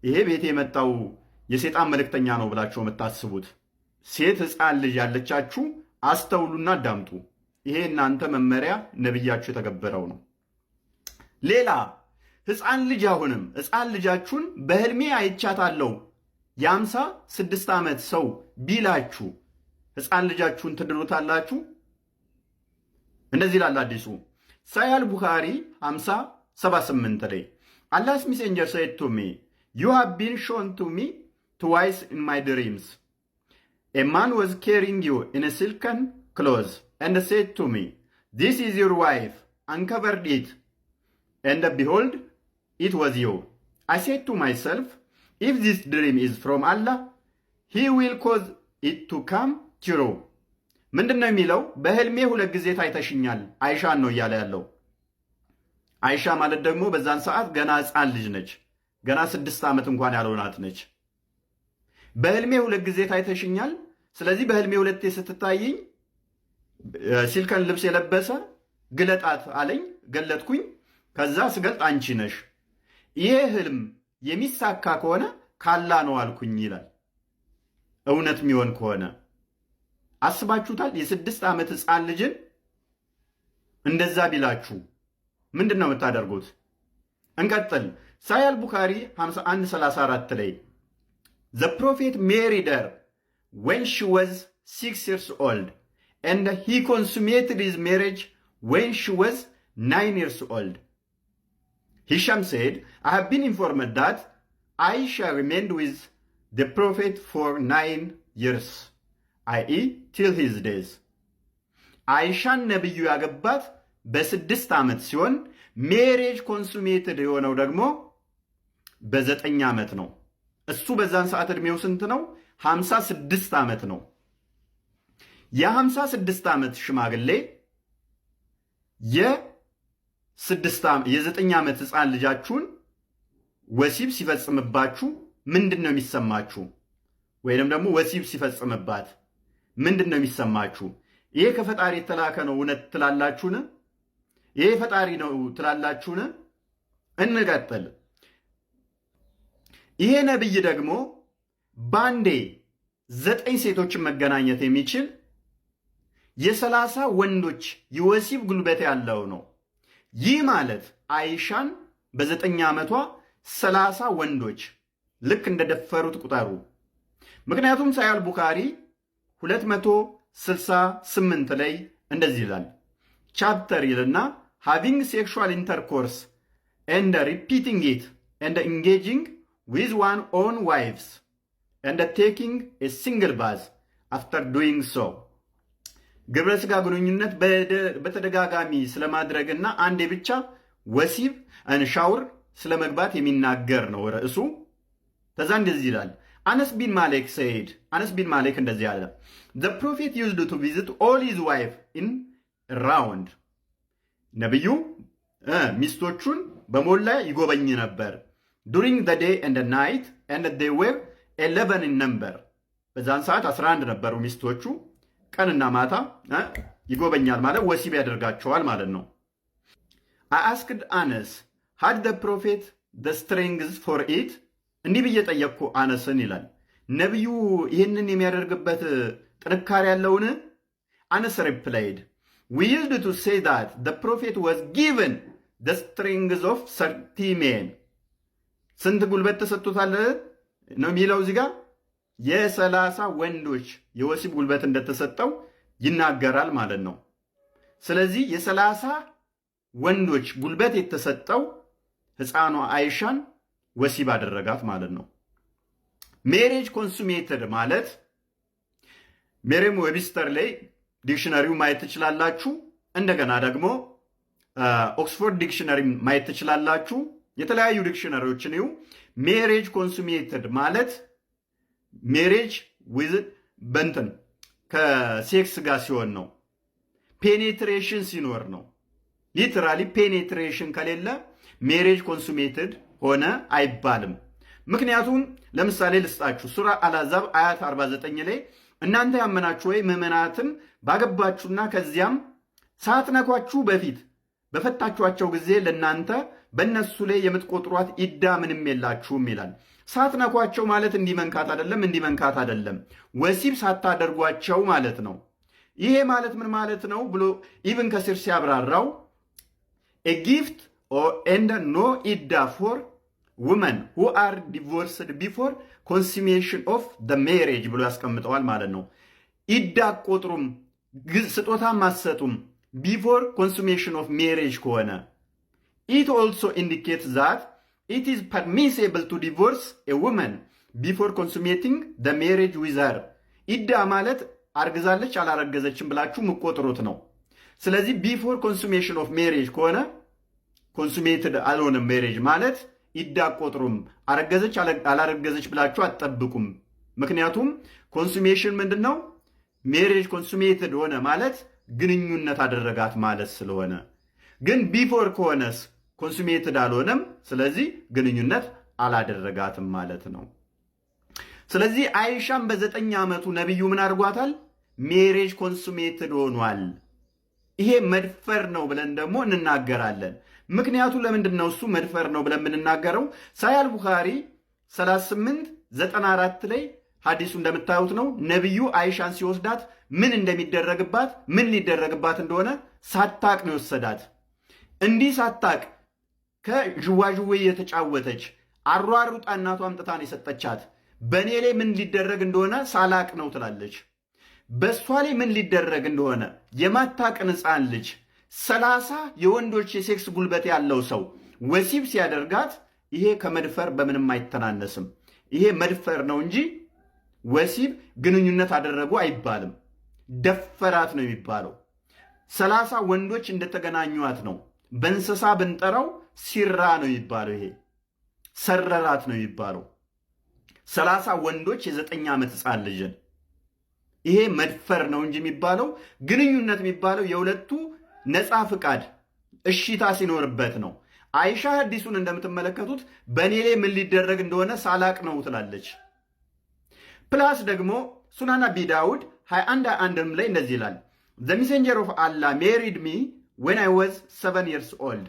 ይሄ ቤት የመጣው የሴጣን መልእክተኛ ነው ብላችሁ የምታስቡት? ሴት ሕፃን ልጅ ያለቻችሁ አስተውሉና አዳምጡ። ይሄ እናንተ መመሪያ ነብያችሁ የተገበረው ነው። ሌላ ሕፃን ልጅ፣ አሁንም ሕፃን ልጃችሁን በህልሜ አይቻታለሁ የ56 ዓመት ሰው ቢላችሁ ሕፃን ልጃችሁን ትድሩታላችሁ? እንደዚህ ይላል ሐዲሱ ሳሂህ አል ቡኻሪ 5078 ላይ፣ "Allah's messenger said to me, 'You have been shown to me twice in my dreams. A man was carrying you in a silken cloth and said to me, "This is your wife." Uncovered it, and behold, it was you. I said to myself, 'If this dream is from Allah, he will cause it to come true.'" ምንድን ነው የሚለው? በህልሜ ሁለት ጊዜ ታይተሽኛል። አይሻን ነው እያለ ያለው። አይሻ ማለት ደግሞ በዛን ሰዓት ገና ሕፃን ልጅ ነች። ገና 6 ዓመት እንኳን ያልሆናት ነች። በህልሜ ሁለት ጊዜ ታይተሽኛል። ስለዚህ በህልሜ ሁለቴ ስትታይኝ silken ልብስ የለበሰ ግለጣት አለኝ። ገለጥኩኝ። ከዛ ስገልጥ አንቺ ነሽ። ይሄ ህልም የሚሳካ ከሆነ ካላህ ነው አልኩኝ ይላል። እውነት የሚሆን ከሆነ አስባችሁታል? የ6 ዓመት ሕፃን ልጅን እንደዛ ቢላችሁ ምንድን ነው የምታደርጉት? እንቀጥል። ሳሂህ አል ቡኻሪ 5134 ላይ፣ "The prophet married her when she was 6 years old, and he consummated his marriage when she was 9 years old. Hisham said, 'I have been informed that Aisha remained with the prophet for 9 years, i.e. till his death.'" አይሻን ነብዩ ያገባት በ6 ዓመት ሲሆን marriage consummated የሆነው ደግሞ በ9 ዓመት ነው። እሱ በዛን ሰዓት ዕድሜው ስንት ነው? 56 ዓመት ነው። የ56 ዓመት ሽማግሌ የ9 ዓመት ሕፃን ልጃችሁን ወሲብ ሲፈጽምባችሁ ምንድን ነው የሚሰማችሁ? ወይንም ደግሞ ወሲብ ሲፈጽምባት ምንድን ነው የሚሰማችሁ? ይሄ ከፈጣሪ የተላከ ነው እውነት ትላላችሁን? ይሄ ፈጣሪ ነው ትላላችሁን? እንቀጥል። ይሄ ነብይ ደግሞ ባንዴ ዘጠኝ ሴቶችን መገናኘት የሚችል፣ የ30 ወንዶች የወሲብ ጉልበት ያለው ነው። ይህ ማለት አይሻን በ9 ዓመቷ 30 ወንዶች ልክ እንደደፈሩት ቁጠሩ። ምክንያቱም ሳሂህ አል ቡኻሪ 268 ላይ እንደዚህ ይላል። Chapter ይልና "Having sexual intercourse and repeating it and engaging with one's own wives and taking a single bath after doing so"። ግብረ ስጋ ግንኙነት በተደጋጋሚ ስለማድረግና አንዴ ብቻ ወሲብ ሻውር ስለመግባት የሚናገር ነው ርዕሱ። ከዛ እንደዚህ ይላል፣ አነስ ቢን ማሌክ said፣ አነስ ቢን ማሌክ እንደዚህ አለ፣ "The prophet used to visit all his wife in round"። ነቢዩ ሚስቶቹን በሞላ ይጎበኝ ነበር። "During the day and night, and they were 11 in number"። በዛን ሰዓት 11 ነበሩ ሚስቶቹ። ቀንና ማታ ይጎበኛል ማለት ወሲብ ያደርጋቸዋል ማለት ነው። "I asked Anas, 'Had the prophet the strength for it?' እንዲህ ብዬ ጠየቅኩ አነስን ይላል። ነቢዩ ይህንን የሚያደርግበት ጥንካሬ ያለውን? Anas replied, 'We used to say that the prophet was given the strength of 30 men.'" ስንት ጉልበት ተሰጥቶታል ነው የሚለው እዚህ ጋር? የ30 ወንዶች የወሲብ ጉልበት እንደተሰጠው ይናገራል ማለት ነው። ስለዚህ የ30 ወንዶች ጉልበት የተሰጠው ሕፃኗ አይሻን ወሲብ አደረጋት ማለት ነው። Marriage consummated ማለት Merriam Webster ላይ dictionary ው ማየት ትችላላችሁ። እንደገና ደግሞ Oxford Dictionary ማየት ትችላላችሁ። የተለያዩ dictionary ዎችን ይሁ። Marriage consummated ማለት marriage with በንትን ከ sex ጋር ሲሆን ነው። Penetration ሲኖር ነው። Literally penetration ከሌለ marriage consummated ሆነ አይባልም። ምክንያቱም ለምሳሌ ልስጣችሁ፣ ሱራ አልአሕዛብ አያት 49 ላይ እናንተ ያመናችሁ ወይ ምዕመናትን ባገባችሁና ከዚያም ሳትነኳችሁ በፊት በፈታችኋቸው ጊዜ ለእናንተ በእነሱ ላይ የምትቆጥሯት ኢዳ ምንም የላችሁም ይላል። ሳትነኳቸው ማለት እንዲመንካት አይደለም፣ እንዲመንካት አይደለም፣ ወሲብ ሳታደርጓቸው ማለት ነው። ይሄ ማለት ምን ማለት ነው ብሎ ኢብን ከሲር ሲያብራራው "a gift and no iddah for women who are divorced before consummation of the marriage" ብሎ ያስቀምጠዋል ማለት ነው። ኢዳ አትቆጥሩም፣ ስጦታም አትሰጡም before consummation of marriage ከሆነ። "It also indicates that it is permissible to divorce a woman before consummating the marriage with her።" ኢዳ ማለት አርግዛለች አላረገዘችም ብላችሁ ምትቆጥሩት ነው። ስለዚህ before consummation of marriage ከሆነ consummated አልሆነም marriage ማለት፣ ኢዳ አትቆጥሩም፣ አረገዘች አላረገዘች ብላችሁ አትጠብቁም። ምክንያቱም consummation ምንድን ነው? Marriage consummated ሆነ ማለት ግንኙነት አደረጋት ማለት ስለሆነ፣ ግን before ከሆነስ consummated አልሆነም። ስለዚህ ግንኙነት አላደረጋትም ማለት ነው። ስለዚህ አይሻም በ9 ዓመቱ ነቢዩ ምን አድርጓታል? Marriage consummated ሆኗል። ይሄ መድፈር ነው ብለን ደግሞ እንናገራለን። ምክንያቱ ለምንድን ነው እሱ መድፈር ነው ብለን የምንናገረው? ሳሂህ አል ቡኻሪ 38 94 ላይ ሐዲሱ እንደምታዩት ነው። ነቢዩ አይሻን ሲወስዳት ምን እንደሚደረግባት፣ ምን ሊደረግባት እንደሆነ ሳታቅ ነው የወሰዳት። እንዲህ ሳታቅ ከዥዋዥዌ የተጫወተች አሯሩጣ እናቷ አምጥታ ነው የሰጠቻት። በእኔ ላይ ምን ሊደረግ እንደሆነ ሳላቅ ነው ትላለች። በእሷ ላይ ምን ሊደረግ እንደሆነ የማታቅን ሕፃን ልጅ 30 የወንዶች የ sex ጉልበት ያለው ሰው ወሲብ ሲያደርጋት ይሄ ከመድፈር በምንም አይተናነስም። ይሄ መድፈር ነው እንጂ ወሲብ ግንኙነት አደረጉ አይባልም። ደፈራት ነው የሚባለው። 30 ወንዶች እንደተገናኟት ነው። በእንስሳ ብንጠራው ሲራ ነው የሚባለው። ይሄ ሰረራት ነው የሚባለው። 30 ወንዶች የ9 ዓመት ሕፃን ልጅን፣ ይሄ መድፈር ነው እንጂ የሚባለው፣ ግንኙነት የሚባለው የሁለቱ ነፃ ፍቃድ እሺታ ሲኖርበት ነው። አይሻ ሐዲሱን እንደምትመለከቱት በእኔ ላይ ምን ሊደረግ እንደሆነ ሳላቅ ነው ትላለች። Plus ደግሞ ሱናን አቢ ዳውድ 21 1 ላይ እንደዚህ ይላል፣ "The messenger of Allah married me when I was 7 years old።"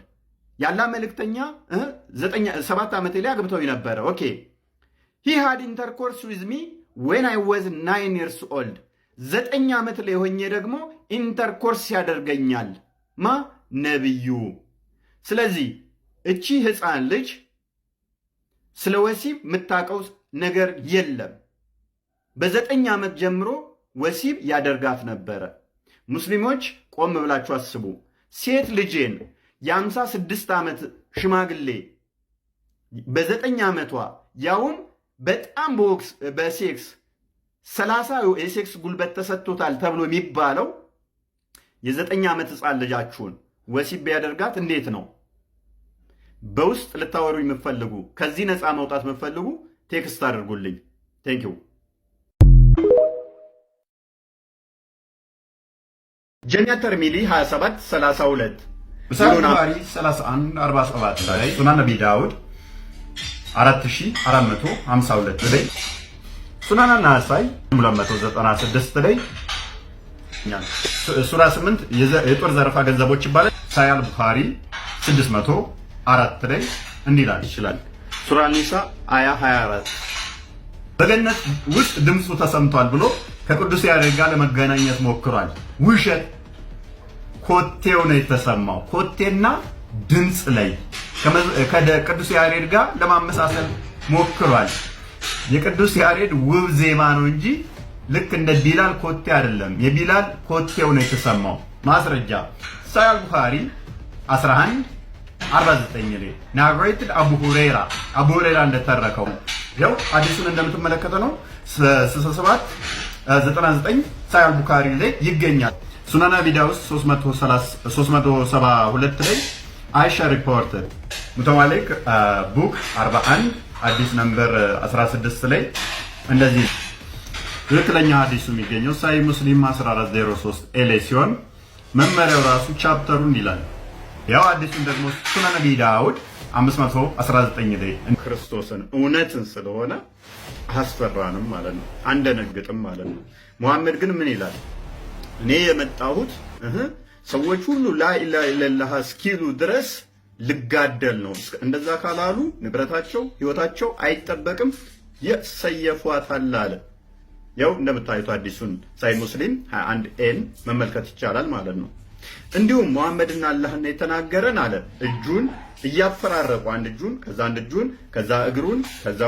የአላህ መልእክተኛ 7 ዓመቴ ላይ አግብተውኝ ነበረ። Okay, "he had intercourse with me when I was 9 years old።" 9 ዓመት ላይ ሆኜ ደግሞ intercourse ያደርገኛል ማ? ነብዩ። ስለዚህ እቺ ህፃን ልጅ ስለ ወሲብ የምታውቀው ነገር የለም። በ9 ዓመት ጀምሮ ወሲብ ያደርጋት ነበረ። ሙስሊሞች ቆም ብላችሁ አስቡ። ሴት ልጄን የ56 ዓመት ሽማግሌ በ9 ዓመቷ ያውም በጣም በ sex 30 የ sex ጉልበት ተሰጥቶታል ተብሎ የሚባለው የ9 ዓመት ህፃን ልጃችሁን ወሲብ ቢያደርጋት እንዴት ነው? በውስጥ ልታወሩ የምትፈልጉ፣ ከዚህ ነፃ መውጣት የምትፈልጉ text አድርጉልኝ። Thank you። ጃሚዕ ተርሚዚ 27 32፣ ቡኻሪ 31 47 ላይ፣ ሱናን አቢ ዳውድ 4452 ላይ፣ ሱናን ናሳይ 296 ላይ፣ ሱራ 8 የጦር ዘረፋ ገንዘቦች ይባላል። ሳሂህ አል ቡኻሪ 604 ላይ እንዲህ ይላል ይችላል። ሱራ ኒሳ አያ 24 በገነት ውስጥ ድምፁ ተሰምቷል ብሎ ከቅዱስ ያሬድ ጋር ለመገናኘት ሞክሯል። ውሸት፣ ኮቴው ነው የተሰማው። ኮቴና ድምፅ ላይ ከቅዱስ ያሬድ ጋር ለማመሳሰል ሞክሯል። የቅዱስ ያሬድ ውብ ዜማ ነው እንጂ ልክ እንደ ቢላል ኮቴ አይደለም። የቢላል ኮቴው ነው የተሰማው። ማስረጃ ሳሂህ ቡኻሪ 11 49 ላይ narrated አቡ ሁሬራ፣ አቡ ሁሬራ እንደተረከው ያው ሐዲሱን እንደምትመለከተው ነው፣ 67 99 ሳሂህ ቡኻሪ ላይ ይገኛል። ሱናን አቢ ዳውድ 372 ላይ አይሻ reported፣ ሙተማሊክ book 41 ሐዲስ number 16 ላይ እንደዚህ። ትክክለኛ ሀዲሱ የሚገኘው ሳሂህ ሙስሊም 1403 A ላይ ሲሆን መመሪያው ራሱ chapter ኡን ይላል። ያው ሐዲሱን ደግሞ ሱናን አቢ ዳውድ 519 ላይ። ክርስቶስን እውነትን ስለሆነ አስፈራንም ማለት ነው፣ አንደነግጥም ማለት ነው። ሙሐመድ ግን ምን ይላል? እኔ የመጣሁት ሰዎች ሁሉ ላኢላሃ ኢለላህ እስኪሉ ድረስ ልጋደል ነው። እንደዛ ካላሉ ንብረታቸው፣ ህይወታቸው አይጠበቅም፣ የሰየፏታል አለ። ያው እንደምታዩት ሐዲሱን ሳሂህ ሙስሊም 21 A ን መመልከት ይቻላል ማለት ነው። እንዲሁም መሐመድና አላህን የተናገረን አለ፣ እጁን እያፈራረቁ አንድ እጁን፣ ከዛ አንድ እጁን፣ ከዛ እግሩን፣ ከዛ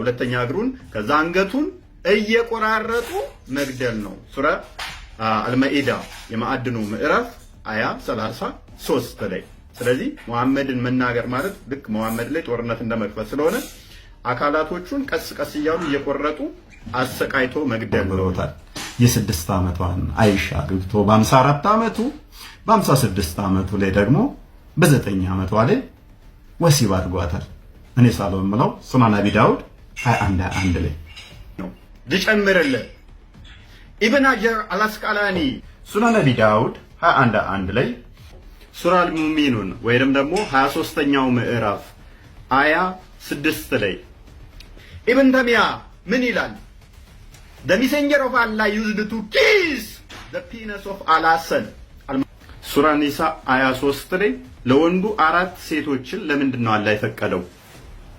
ሁለተኛ እግሩን፣ ከዛ አንገቱን እየቆራረጡ መግደል ነው። ሱራ አልመኢዳ የማዕድኑ ምዕራፍ አያ 33 ላይ። ስለዚህ መሐመድን መናገር ማለት ልክ መሐመድ ላይ ጦርነት እንደመክፈት ስለሆነ አካላቶቹን ቀስ ቀስ እያሉ እየቆረጡ አሰቃይቶ መግደል ብለውታል። የ6 ዓመቷን አይሻ አግብቶ በ54 ዓመቱ፣ በ56 ዓመቱ ላይ ደግሞ በ9 ዓመቷ ላይ ወሲብ አድርጓታል። እኔ ሳልሆን የምለው ሱናን አቢ ዳውድ 21 21 ላይ ነው። ልጨምርልህ፣ ኢብን ሀጀር አልአስቃላኒ ሱናን አቢ ዳውድ 21 1 ላይ፣ ሱራ አልሙሚኑን ወይንም ደግሞ 23ኛው ምዕራፍ አያ 6 ላይ ኢብን ተሚያ ምን ይላል? "The messenger of Allah used to kiss the penis of Al-Hasan።" ሱራ ኒሳ አያ 3 ላይ ለወንዱ አራት ሴቶችን ለምንድን ነው አላህ የፈቀደው?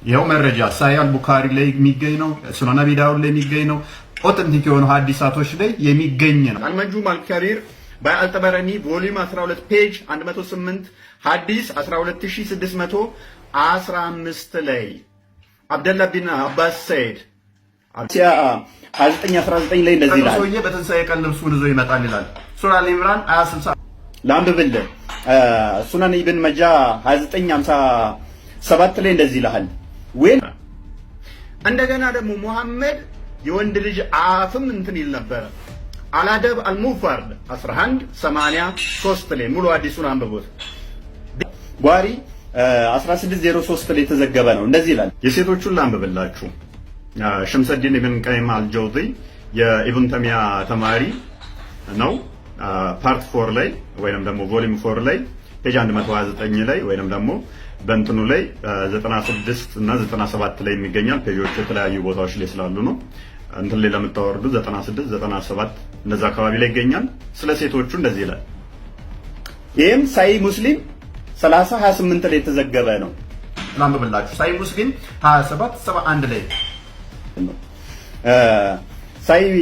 ይኸው መረጃ ሳሂህ አልቡኻሪ ላይ የሚገኝ ነው። ሱናን አቢ ዳውድ ላይ የሚገኝ ነው። Authentic የሆኑ ሀዲሳቶች ላይ የሚገኝ ነው። አልመጁም አልከቢር by አልጠበረኒ volume 12 page 108 ሀዲስ 12615 ላይ አብደላ ቢን አባስ said 2919 ላይ እንደዚህ ይላል። ሰውዬ በትንሣኤ ቀን ልብሱን ይዞ ይመጣል ይላል። ሱራ አል ኢምራን 2060 ላንብብልህ። ሱናን ኢብን መጃ 2957 ላይ እንደዚህ ይልሃል። When እንደገና ደግሞ ሙሐመድ የወንድ ልጅ አፍም እንትን ይል ነበረ። አላደብ አልሙፈርድ 1183 ላይ ሙሉ ሐዲሱን አንብቡት። ቡኻሪ 1603 ላይ የተዘገበ ነው። እንደዚህ ይላል። የሴቶቹን ላንብብላችሁ። ሸምሰዲን ኢብን ቀይም አልጀውዚ የኢብን ተሚያ ተማሪ ነው። Part 4 ላይ ወይንም ደግሞ volume 4 ላይ page 129 ላይ ወይንም ደግሞ በእንትኑ ላይ 96 እና 97 ላይ የሚገኛል። Page ኦቹ የተለያዩ ቦታዎች ላይ ስላሉ ነው። እንትን ላይ ለምታወርዱ 96፣ 97 እንደዛ አካባቢ ላይ ይገኛል። ስለ ሴቶቹ እንደዚህ ይላል። ይህም ሳሂህ ሙስሊም 30 28 ላይ የተዘገበ ነው። ላንብብላችሁ። ሳሂህ ሙስሊም 27 71 ላይ ነው። ሳሂህ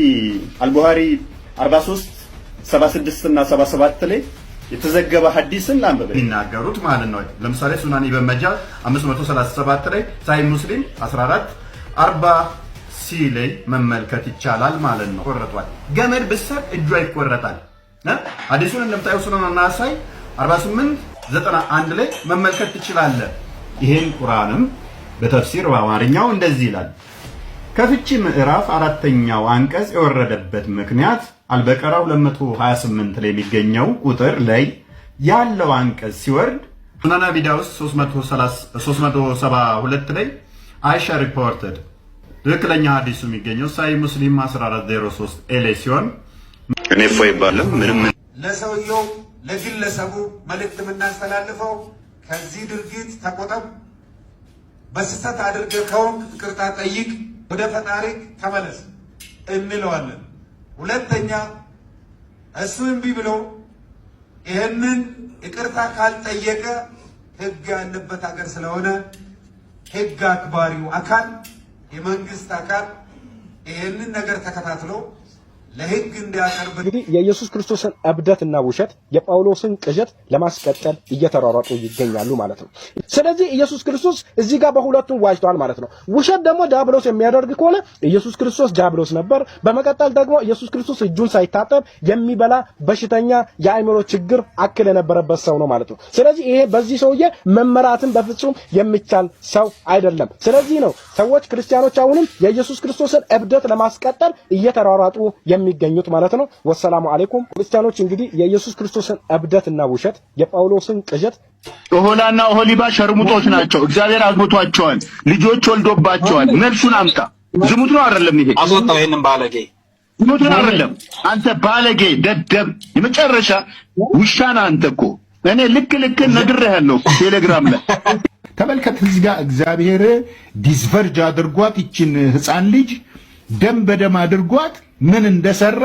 አልቡኻሪ 43 76 እና 77 ላይ የተዘገበ ሐዲስን ላንብብ የሚናገሩት ማለት ነው። ለምሳሌ ሱናን ኢብን መጃ 537 ላይ፣ ሳሂህ ሙስሊም 14 40 C ላይ መመልከት ይቻላል ማለት ነው። ቆረጧል። ገመድ ብሰር እጇ ይቆረጣል። ሐዲሱን እንደምታየው ሱናን አናሳይ 48 91 ላይ መመልከት ትችላለህ። ይሄን ቁርአንም በተፍሲር በአማርኛው እንደዚህ ይላል። ከፍቺ ምዕራፍ አራተኛው አንቀጽ የወረደበት ምክንያት አልበቀራ 228 ላይ የሚገኘው ቁጥር ላይ ያለው አንቀጽ ሲወርድ፣ ሱናን አቢ ዳውድ 372 ላይ አይሻ reported፣ ትክክለኛ ሀዲሱ የሚገኘው ሳሂህ ሙስሊም 1403 A ላይ ሲሆን እኔ እፎይ ይባላል ምንም
ለሰውየው ለግለሰቡ መልእክት የምናስተላልፈው ከዚህ ድርጊት ተቆጠብ፣ በስህተት አድርገህ ከሆንክ ይቅርታ ጠይቅ፣ ወደ ፈጣሪ ተመለስ እንለዋለን። ሁለተኛ እሱ እምቢ ብሎ ይህንን ይቅርታ ካልጠየቀ ሕግ ያለበት ሀገር ስለሆነ ሕግ አክባሪው አካል የመንግስት አካል ይህንን ነገር ተከታትሎ ለሕግ እንዲያቀርብ።
እንግዲህ የኢየሱስ ክርስቶስን እብደትና ውሸት፣ የጳውሎስን ቅዠት ለማስቀጠል እየተሯሯጡ ይገኛሉ ማለት ነው። ስለዚህ ኢየሱስ ክርስቶስ እዚህ ጋር በሁለቱም ዋጅቷል ማለት ነው። ውሸት ደግሞ ዲያብሎስ የሚያደርግ ከሆነ ኢየሱስ ክርስቶስ ዲያብሎስ ነበር። በመቀጠል ደግሞ ኢየሱስ ክርስቶስ እጁን ሳይታጠብ የሚበላ በሽተኛ፣ የአእምሮ ችግር አክል የነበረበት ሰው ነው ማለት ነው። ስለዚህ ይሄ በዚህ ሰውዬ መመራትን በፍጹም የሚቻል ሰው አይደለም። ስለዚህ ነው ሰዎች ክርስቲያኖች አሁንም የኢየሱስ ክርስቶስን እብደት ለማስቀጠል እየተሯሯጡ። የሚገኙት ማለት ነው። ወሰላሙ አለይኩም። ክርስቲያኖች እንግዲህ የኢየሱስ ክርስቶስን እብደትና ውሸት፣ የጳውሎስን ቅዠት
ኦሆላና ኦሆሊባ ሸርሙጦች ናቸው። እግዚአብሔር አግብቷቸዋል፣ ልጆች ወልዶባቸዋል። መልሱን አምጣ። ዝሙት ነው አይደለም? ይሄ
አስወጣው ይሄንን ባለጌ።
ዝሙት ነው አይደለም? አንተ ባለጌ ደደብ፣ የመጨረሻ ውሻ ነህ አንተ እኮ። እኔ ልክ ልክ ነግሬሃለሁ ቴሌግራም ላይ።
ተመልከት፣ እዚህ ጋር እግዚአብሔር disvirgin አድርጓት ይችን ህፃን ልጅ ደም በደም አድርጓት ምን እንደሰራ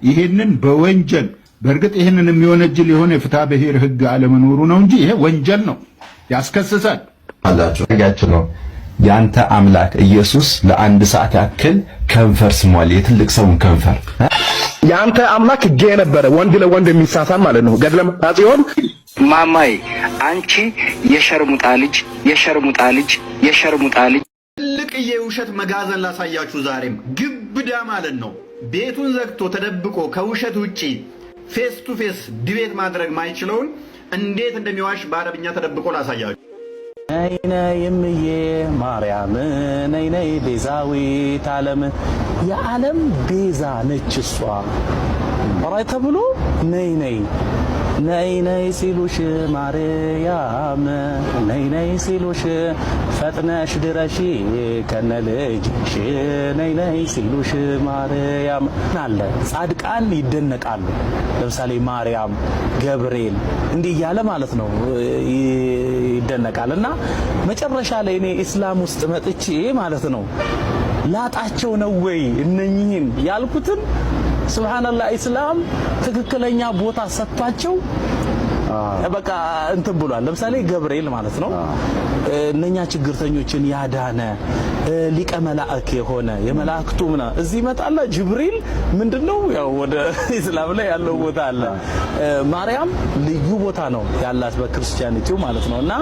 ይሄንን በወንጀል፣ በእርግጥ ይሄንን የሚወነጅል የሆነ የፍትሐ ብሔር ህግ አለመኖሩ ነው እንጂ ይሄ ወንጀል ነው፣ ያስከስሳል።
አላቸው ያቸው ነው። ያንተ አምላክ ኢየሱስ ለአንድ ሰዓት ያክል ከንፈር ስሟል፣ የትልቅ ሰውን ከንፈር።
የአንተ አምላክ gay ነበረ፣ ወንድ ለወንድ የሚሳሳም ማለት ነው። ገድለ ጽዮን።
ማማይ፣ አንቺ የሸርሙጣ ልጅ፣ የሸርሙጣ ልጅ፣ የሸርሙጣ ልጅ።
ትልቅ የውሸት መጋዘን ላሳያችሁ። ዛሬም ግብዳ ማለት ነው። ቤቱን ዘግቶ ተደብቆ ከውሸት ውጪ face to face debate ማድረግ ማይችለውን እንዴት እንደሚዋሽ በአረብኛ ተደብቆ ላሳያችሁ።
ነይ ነይ እምዬ ማርያም፣ ነይ ነይ ቤዛዊት ዓለም፣ የዓለም ቤዛ ነች እሷ ራይ ተብሎ ነይ ነይ ነይ ነይ ሲሉሽ ማርያም፣ ነይ ነይ ሲሉሽ ፈጥነሽ ድረሺ ከነ ልጅሽ፣ ነይ ነይ ሲሉሽ ማርያም አለ። ጻድቃን ይደነቃሉ። ለምሳሌ ማርያም፣ ገብርኤል እንዲህ እያለ ማለት ነው ይደነቃል። እና መጨረሻ ላይ እኔ ኢስላም ውስጥ መጥቼ ማለት ነው ላጣቸው ነው ወይ እነኚህን ያልኩትን፣ ሱብሃንአላህ፣ ኢስላም ትክክለኛ ቦታ ሰጥቷቸው በቃ እንትን ብሏል። ለምሳሌ ገብርኤል ማለት ነው እነኛ ችግርተኞችን ያዳነ ሊቀ መላእክ የሆነ የመላእክቱ ምና እዚህ ይመጣላ። ጅብሪል ምንድነው ያው ወደ ኢስላም ላይ ያለው ቦታ አለ። ማርያም ልዩ ቦታ ነው ያላት በ Christianity ው ማለት ነውና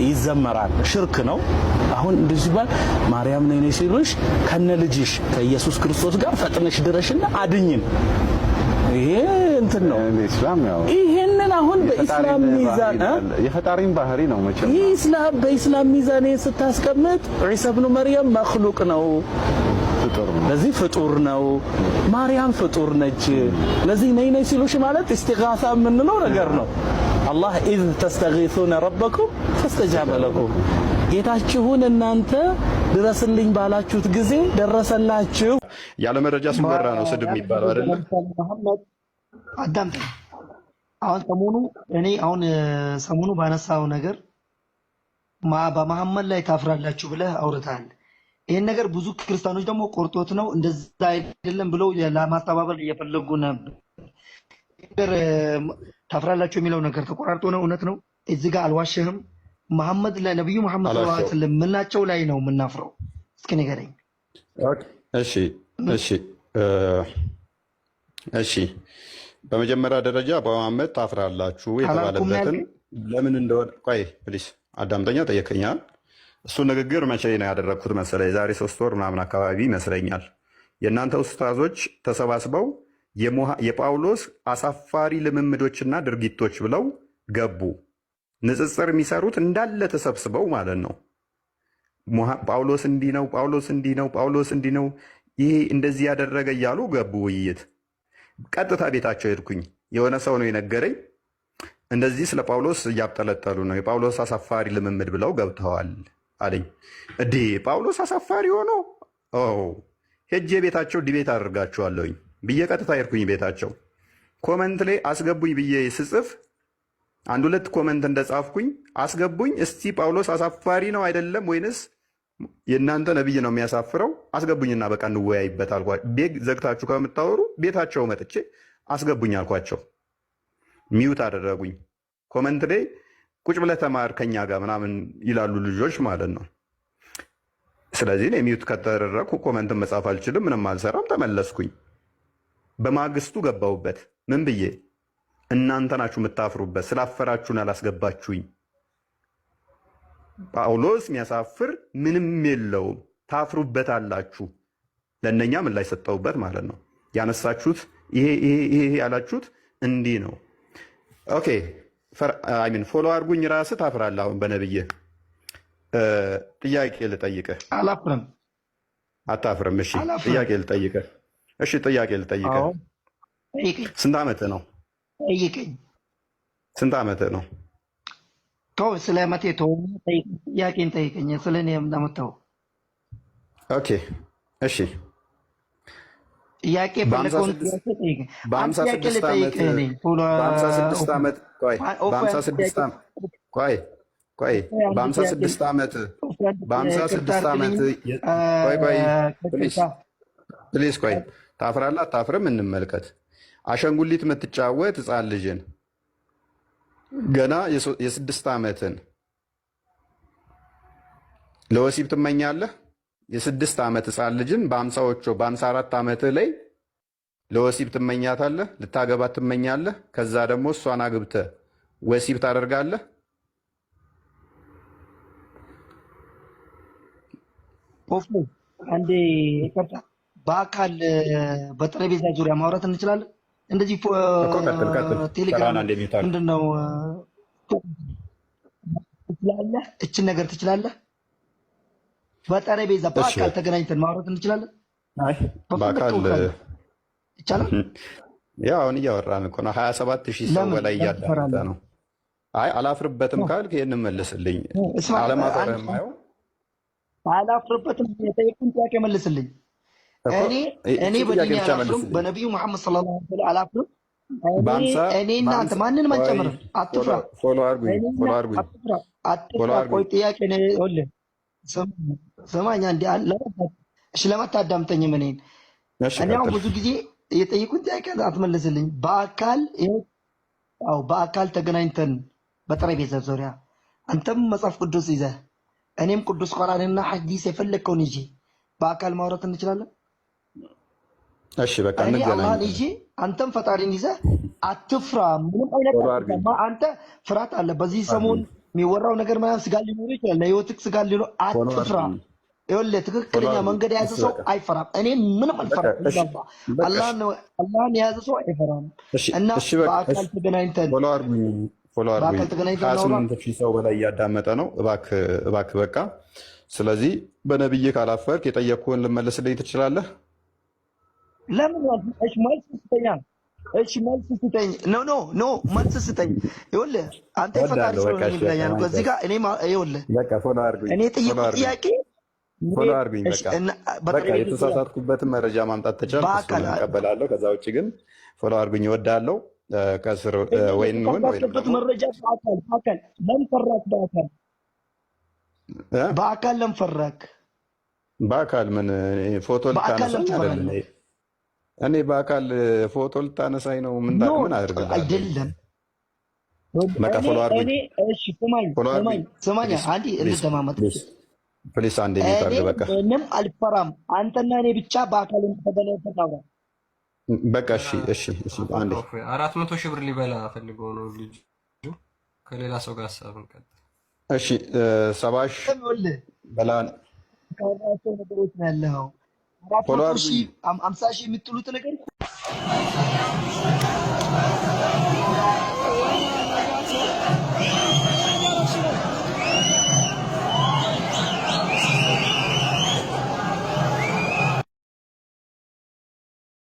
ይዘመራል። ሽርክ ነው። አሁን እንደዚህ ሲባል ማርያም ነይ ነይ ሲሉሽ ከነ ልጅሽ ከኢየሱስ ክርስቶስ ጋር ፈጥነሽ ድረሽና አድኝን። ይሄ እንትን ነው።
ኢስላም ያው
ይሄንን አሁን በኢስላም ሚዛን
የፈጣሪን ባህሪ ነው መቼም።
ይህ ኢስላም በኢስላም ሚዛን ይሄን ስታስቀምጥ ዒሳ ብኑ መርየም መክሉቅ ነው፣ ለዚህ ፍጡር ነው። ማርያም ፍጡር ነች። ለዚህ ነይ ነይ ሲሉሽ ማለት ኢስቲጋሳ የምንለው ነገር ነው። አላህ إذ تستغيثون ربكم فاستجاب لكم፣ ጌታችሁን እናንተ ድረስልኝ ባላችሁት ጊዜ ደረሰላችሁ።
ያለ መረጃ ሲወራ ነው ስድብ የሚባለው አይደለ?
መሐመድ፣ አዳምጠኝ። አሁን ሰሞኑ እኔ አሁን ሰሞኑ ባነሳው ነገር በመሐመድ ላይ ታፍራላችሁ ብለህ አውርተሃል። ይህን ነገር ብዙ ክርስቲያኖች ደግሞ ቆርጦት ነው፣ እንደዛ አይደለም ብለው ለማስተባበል እየፈለጉ ነበር። ይህ ነገር ታፍራላችሁ የሚለው ነገር ተቆራርጦ ነው፣ እውነት ነው። እዚህ ጋር አልዋሸህም። መሐመድ ላይ፣ ነቢዩ መሐመድ ሰለላሁ ዐለይሂ
አልዋሸሁም።
ወሰለም ምናቸው ላይ ነው የምናፍረው? እስኪ ንገረኝ።
እሺ፣ በመጀመሪያ ደረጃ በመሐመድ ታፍራላችሁ
አላልኩም
የተባለበትን
ያልከኝ?
ለምን እንደሆነ ቆይ please አዳምጠኛ። ጠየቀኛል። እሱ ንግግር መቼ ነው ያደረግኩት መሰለህ? የዛሬ 3 ወር ምናምን አካባቢ ይመስለኛል። የእናንተ ኡስታዞች ተሰባስበው የጳውሎስ አሳፋሪ ልምምዶችና ድርጊቶች ብለው ገቡ። ንጽጽር የሚሰሩት እንዳለ ተሰብስበው ማለት ነው። ጳውሎስ እንዲህ ነው፣ ጳውሎስ እንዲህ ነው፣ ጳውሎስ እንዲህ ነው፣ ይሄ እንደዚህ ያደረገ እያሉ ገቡ ውይይት። ቀጥታ ቤታቸው ሄድኩኝ። የሆነ ሰው ነው የነገረኝ። እንደዚህ ስለ ጳውሎስ እያብጠለጠሉ ነው፣ የጳውሎስ አሳፋሪ ልምምድ ብለው ገብተዋል አለኝ። እዴ፣ ጳውሎስ አሳፋሪ ሆኖ? ሄጄ ቤታቸው debate አደርጋችኋለሁኝ ብዬ ቀጥታ ሄድኩኝ ቤታቸው። Comment ላይ አስገቡኝ ብዬ ስጽፍ አንድ ሁለት comment እንደጻፍኩኝ አስገቡኝ። እስቲ ጳውሎስ አሳፋሪ ነው አይደለም ወይንስ የእናንተ ነብይ ነው የሚያሳፍረው? አስገቡኝና በቃ እንወያይበት አልኳቸው። ቤት ዘግታችሁ ከምታወሩ ቤታቸው መጥቼ አስገቡኝ አልኳቸው። Mute አደረጉኝ። Comment ላይ ቁጭ ብለህ ተማር ከኛ ጋር ምናምን ይላሉ ልጆች ማለት ነው። ስለዚህ እኔ mute ከተደረግኩ comment ን መጻፍ አልችልም፣ ምንም አልሰራም። ተመለስኩኝ። በማግስቱ ገባሁበት። ምን ብዬ? እናንተ ናችሁ የምታፍሩበት፣ ስላፈራችሁን አላስገባችሁኝ። ጳውሎስ የሚያሳፍር ምንም የለውም፣ ታፍሩበታላችሁ። ለእነኛ ምላሽ ሰጠሁበት ማለት ነው። ያነሳችሁት ይሄ ይሄ ይሄ ያላችሁት እንዲህ ነው። Okay, I mean follow አድርጉኝ። ራስህ ታፍራለህ። አሁን በነብይህ ጥያቄ ልጠይቅህ።
አላፍርም።
አታፍርም? እሺ።
አላፍርም።
ጥያቄ ልጠይቅህ። እሺ ጥያቄ ልጠይቅህ።
አዎ ጠይቀኝ።
ስንት ዓመትህ ነው?
ጠይቀኝ።
ስንት ዓመትህ ነው?
ተው፣ ስለ ዓመቴ ተው፣ ጠይቀኝ። ጥያቄን ጠይቀኝ። ስለ እኔ የምታመጣው
Okay እሺ።
ጥያቄ
በሀምሳ
የፈለከውን
ስድስት
ጥያቄ ጠይቀኝ። አንድ
በሀምሳ
ጥያቄ
ስድስት ዓመት
ልጠይቅህ እኔ ቶሎ
በ56 ዓመት ቆይ
ኦፍ
በሀምሳ
አንድ
ስድስት
ጥያቄ
ዓመት ቆይ ቆይ
አንድ
በሀምሳ
ጥያቄ
ስድስት ዓመት
ኦፍ አንድ
በሀምሳ
ይቅርታ
ስድስት ዓመት
አድርግልኝ።
ቆይ ቆይ please
ይቅርታ
please ቆይ ታፍራለህ አታፍርም? እንመልከት። አሻንጉሊት የምትጫወት ህፃን ልጅን ገና የ6 ዓመትን ለወሲብ ትመኛለህ? የ6 ዓመት ህፃን ልጅን በ50ዎቹ በ54 ዓመትህ ላይ ለወሲብ ትመኛታለህ? ልታገባት ትመኛለህ? ከዛ ደግሞ እሷን አግብተህ ወሲብ ታደርጋለህ?
ኦፍ አንዴ ይቅርታ፣ በአካል በጠረጴዛ ዙሪያ ማውራት እንችላለን። እንደዚህ
እኮ ቀጥል ቀጥል።
ቴሌግራም
ተራን አንዴ mute አድርግ።
ምንድን ነው ትችላለህ? እችን ነገር ትችላለህ? በጠረጴዛ
እሺ
በአካል ተገናኝተን ማውራት እንችላለን።
አይ በአካል
በፈለግከው ቀን ይቻላል።
ያው አሁን እያወራን እኮ ነው። 27,000 ሰው
ለምን
በላይ
ለምን
እያዳመጠ
ትፈራለህ?
ነው። አይ አላፍርበትም ካልክ ይህን መልስልኝ።
እስማ
አለማፈርህ
አንድ
የማየው
አላፍርበትም። የጠየቁን ጥያቄ መልስልኝ።
እኮ
እኔ እኔ
እቺ ጥያቄ
በዲኔ
ብቻ
አላፍርም፣
መልስልኝ።
በነቢዩ መሐመድ ሰለላሁ ዐለይሂ ወሰለም አላፍርም። እኔ
በሀምሳ
እኔ እናንተ
በሀምሳ
ማንንም
ቆይ
አንጨምርም።
follow
አትፍራ፣
follow አድርጉኝ
እኔና
follow አድርጉኝ
አትፍራ፣
follow
አትፍራ። ቆይ
አድርጉኝ።
ጥያቄ ነው። ይኸውልህ ስማኝ አንዴ እሺ፣ ለማታዳምጠኝም እኔን
እሺ
እኔ አሁን
ቀጥል።
ብዙ ጊዜ የጠየቁን ጥያቄ አትመልስልኝ። በአካል ይኸው፣ አዎ በአካል ተገናኝተን በጠረጴዛ ዙሪያ አንተም መጽሐፍ ቅዱስ ይዘህ እኔም ቅዱስ ቁርአንና ሐዲስ የፈለግከውን ይዤ በአካል ማውራት እንችላለን።
እሺ በቃ
እኔ
እንገናኝ።
አላህን ይዤ አንተም ፈጣሪን ይዘህ አትፍራ፣ ምንም አይነት
follow
አትፍራ።
አድርጉኝ
አንተ ፍርሃት አለ። በዚህ ሰሞን
አድርጉኝ
የሚወራው ነገር ምናምን ስጋት ሊኖር ይችላል፣ ለህይወትህ ስጋት ሊኖር
follow
አትፍራ።
አድርጉኝ
ይኸውልህ
follow
ትክክለኛ
አድርጉኝ።
መንገድ የያዘ
እሺ
ሰው
በቃ
አይፈራም። እኔ ምንም
በቃ
አልፈራም።
እሺ
ኢንሻአላህ
በቃ እሺ
አላህን የያዘ ሰው አይፈራም።
እሺ
እና
እሺ በቃ እሺ
በአካል ተገናኝተን
follow አድርጉኝ follow አድርጉኝ።
በአካል ተገናኝተን እናውራ።
28,000 ሰው በላይ እያዳመጠ ነው። እባክህ እባክህ በቃ ስለዚህ በነብዬ ካላፈርክ የጠየቅኩህን ልመልስልኝ ትችላለህ?
ለምን ያልኩህ? እሺ መልስ ስጠኛ። እሺ መልስ ስጠኝ። No no no መልስ ስጠኝ። ይኸውልህ አንተ የፈጣሪ
እወዳለሁ።
ሰው
በቃ
ነኝ
እሺ በቃ
ብለኛል እኮ እዚህ
ማይከል
ጋር እኔ ይኸውልህ
በቃ follow አድርጉኝ
እኔ
follow
የጠየቁት
አድርጉኝ
ጥያቄ
follow አድርጉኝ።
እሺ
በቃ
እና
በቃ
በጠረጴዛ ዙሪያ
የተሳሳትኩበትን መረጃ ማምጣት ተቻልክ፣ እሱን
በአካል
እቀበላለሁ። ከዛ ውጭ ግን follow አድርጉኝ እወዳለሁ። ከስር
እኔ
ወይ እንሁን ወይንም
የተሳሳትኩበት
ደግሞ
መረጃ በአካል ለምን ፈራክ? በአካል
እ?
በአካል ለምን ፈራክ?
በአካል ምን ፎቶ
በአካል ለምን
ልታነሳኝ አይደለም።
ትፈራለህ?
እኔ በአካል ፎቶ ልታነሳኝ ነው? ምን
no
ምን አደርግልሃለሁ?
አይደለም።
በቃ
እኔ
follow
እኔ
አድርጉኝ
እሺ ስማኝ
follow
ስማኝ
አድርጉኝ።
ስማኝ
please
አንዴ
please
እንደማመጥ
please please አንዴ mute
እኔ
አድርግ። በቃ
ምንም አልፈራም። አንተና እኔ ብቻ በአካል ተገናኝተን እናውራ።
በቃ እሺ እሺ እሺ አንዴ
400,000 ብር ሊበላ ፈልጎ ነው ልጁ። ከሌላ ሰው ጋር ሀሳብ እንቀጥል።
እሺ ሰባሽ
ይኸውልህ
በላን
ካወራቸው ነገሮች ነው ያለኸው። አራት
follow
መቶ
አድርጉኝ።
ሺህ 50,000 የምትሉት ነገር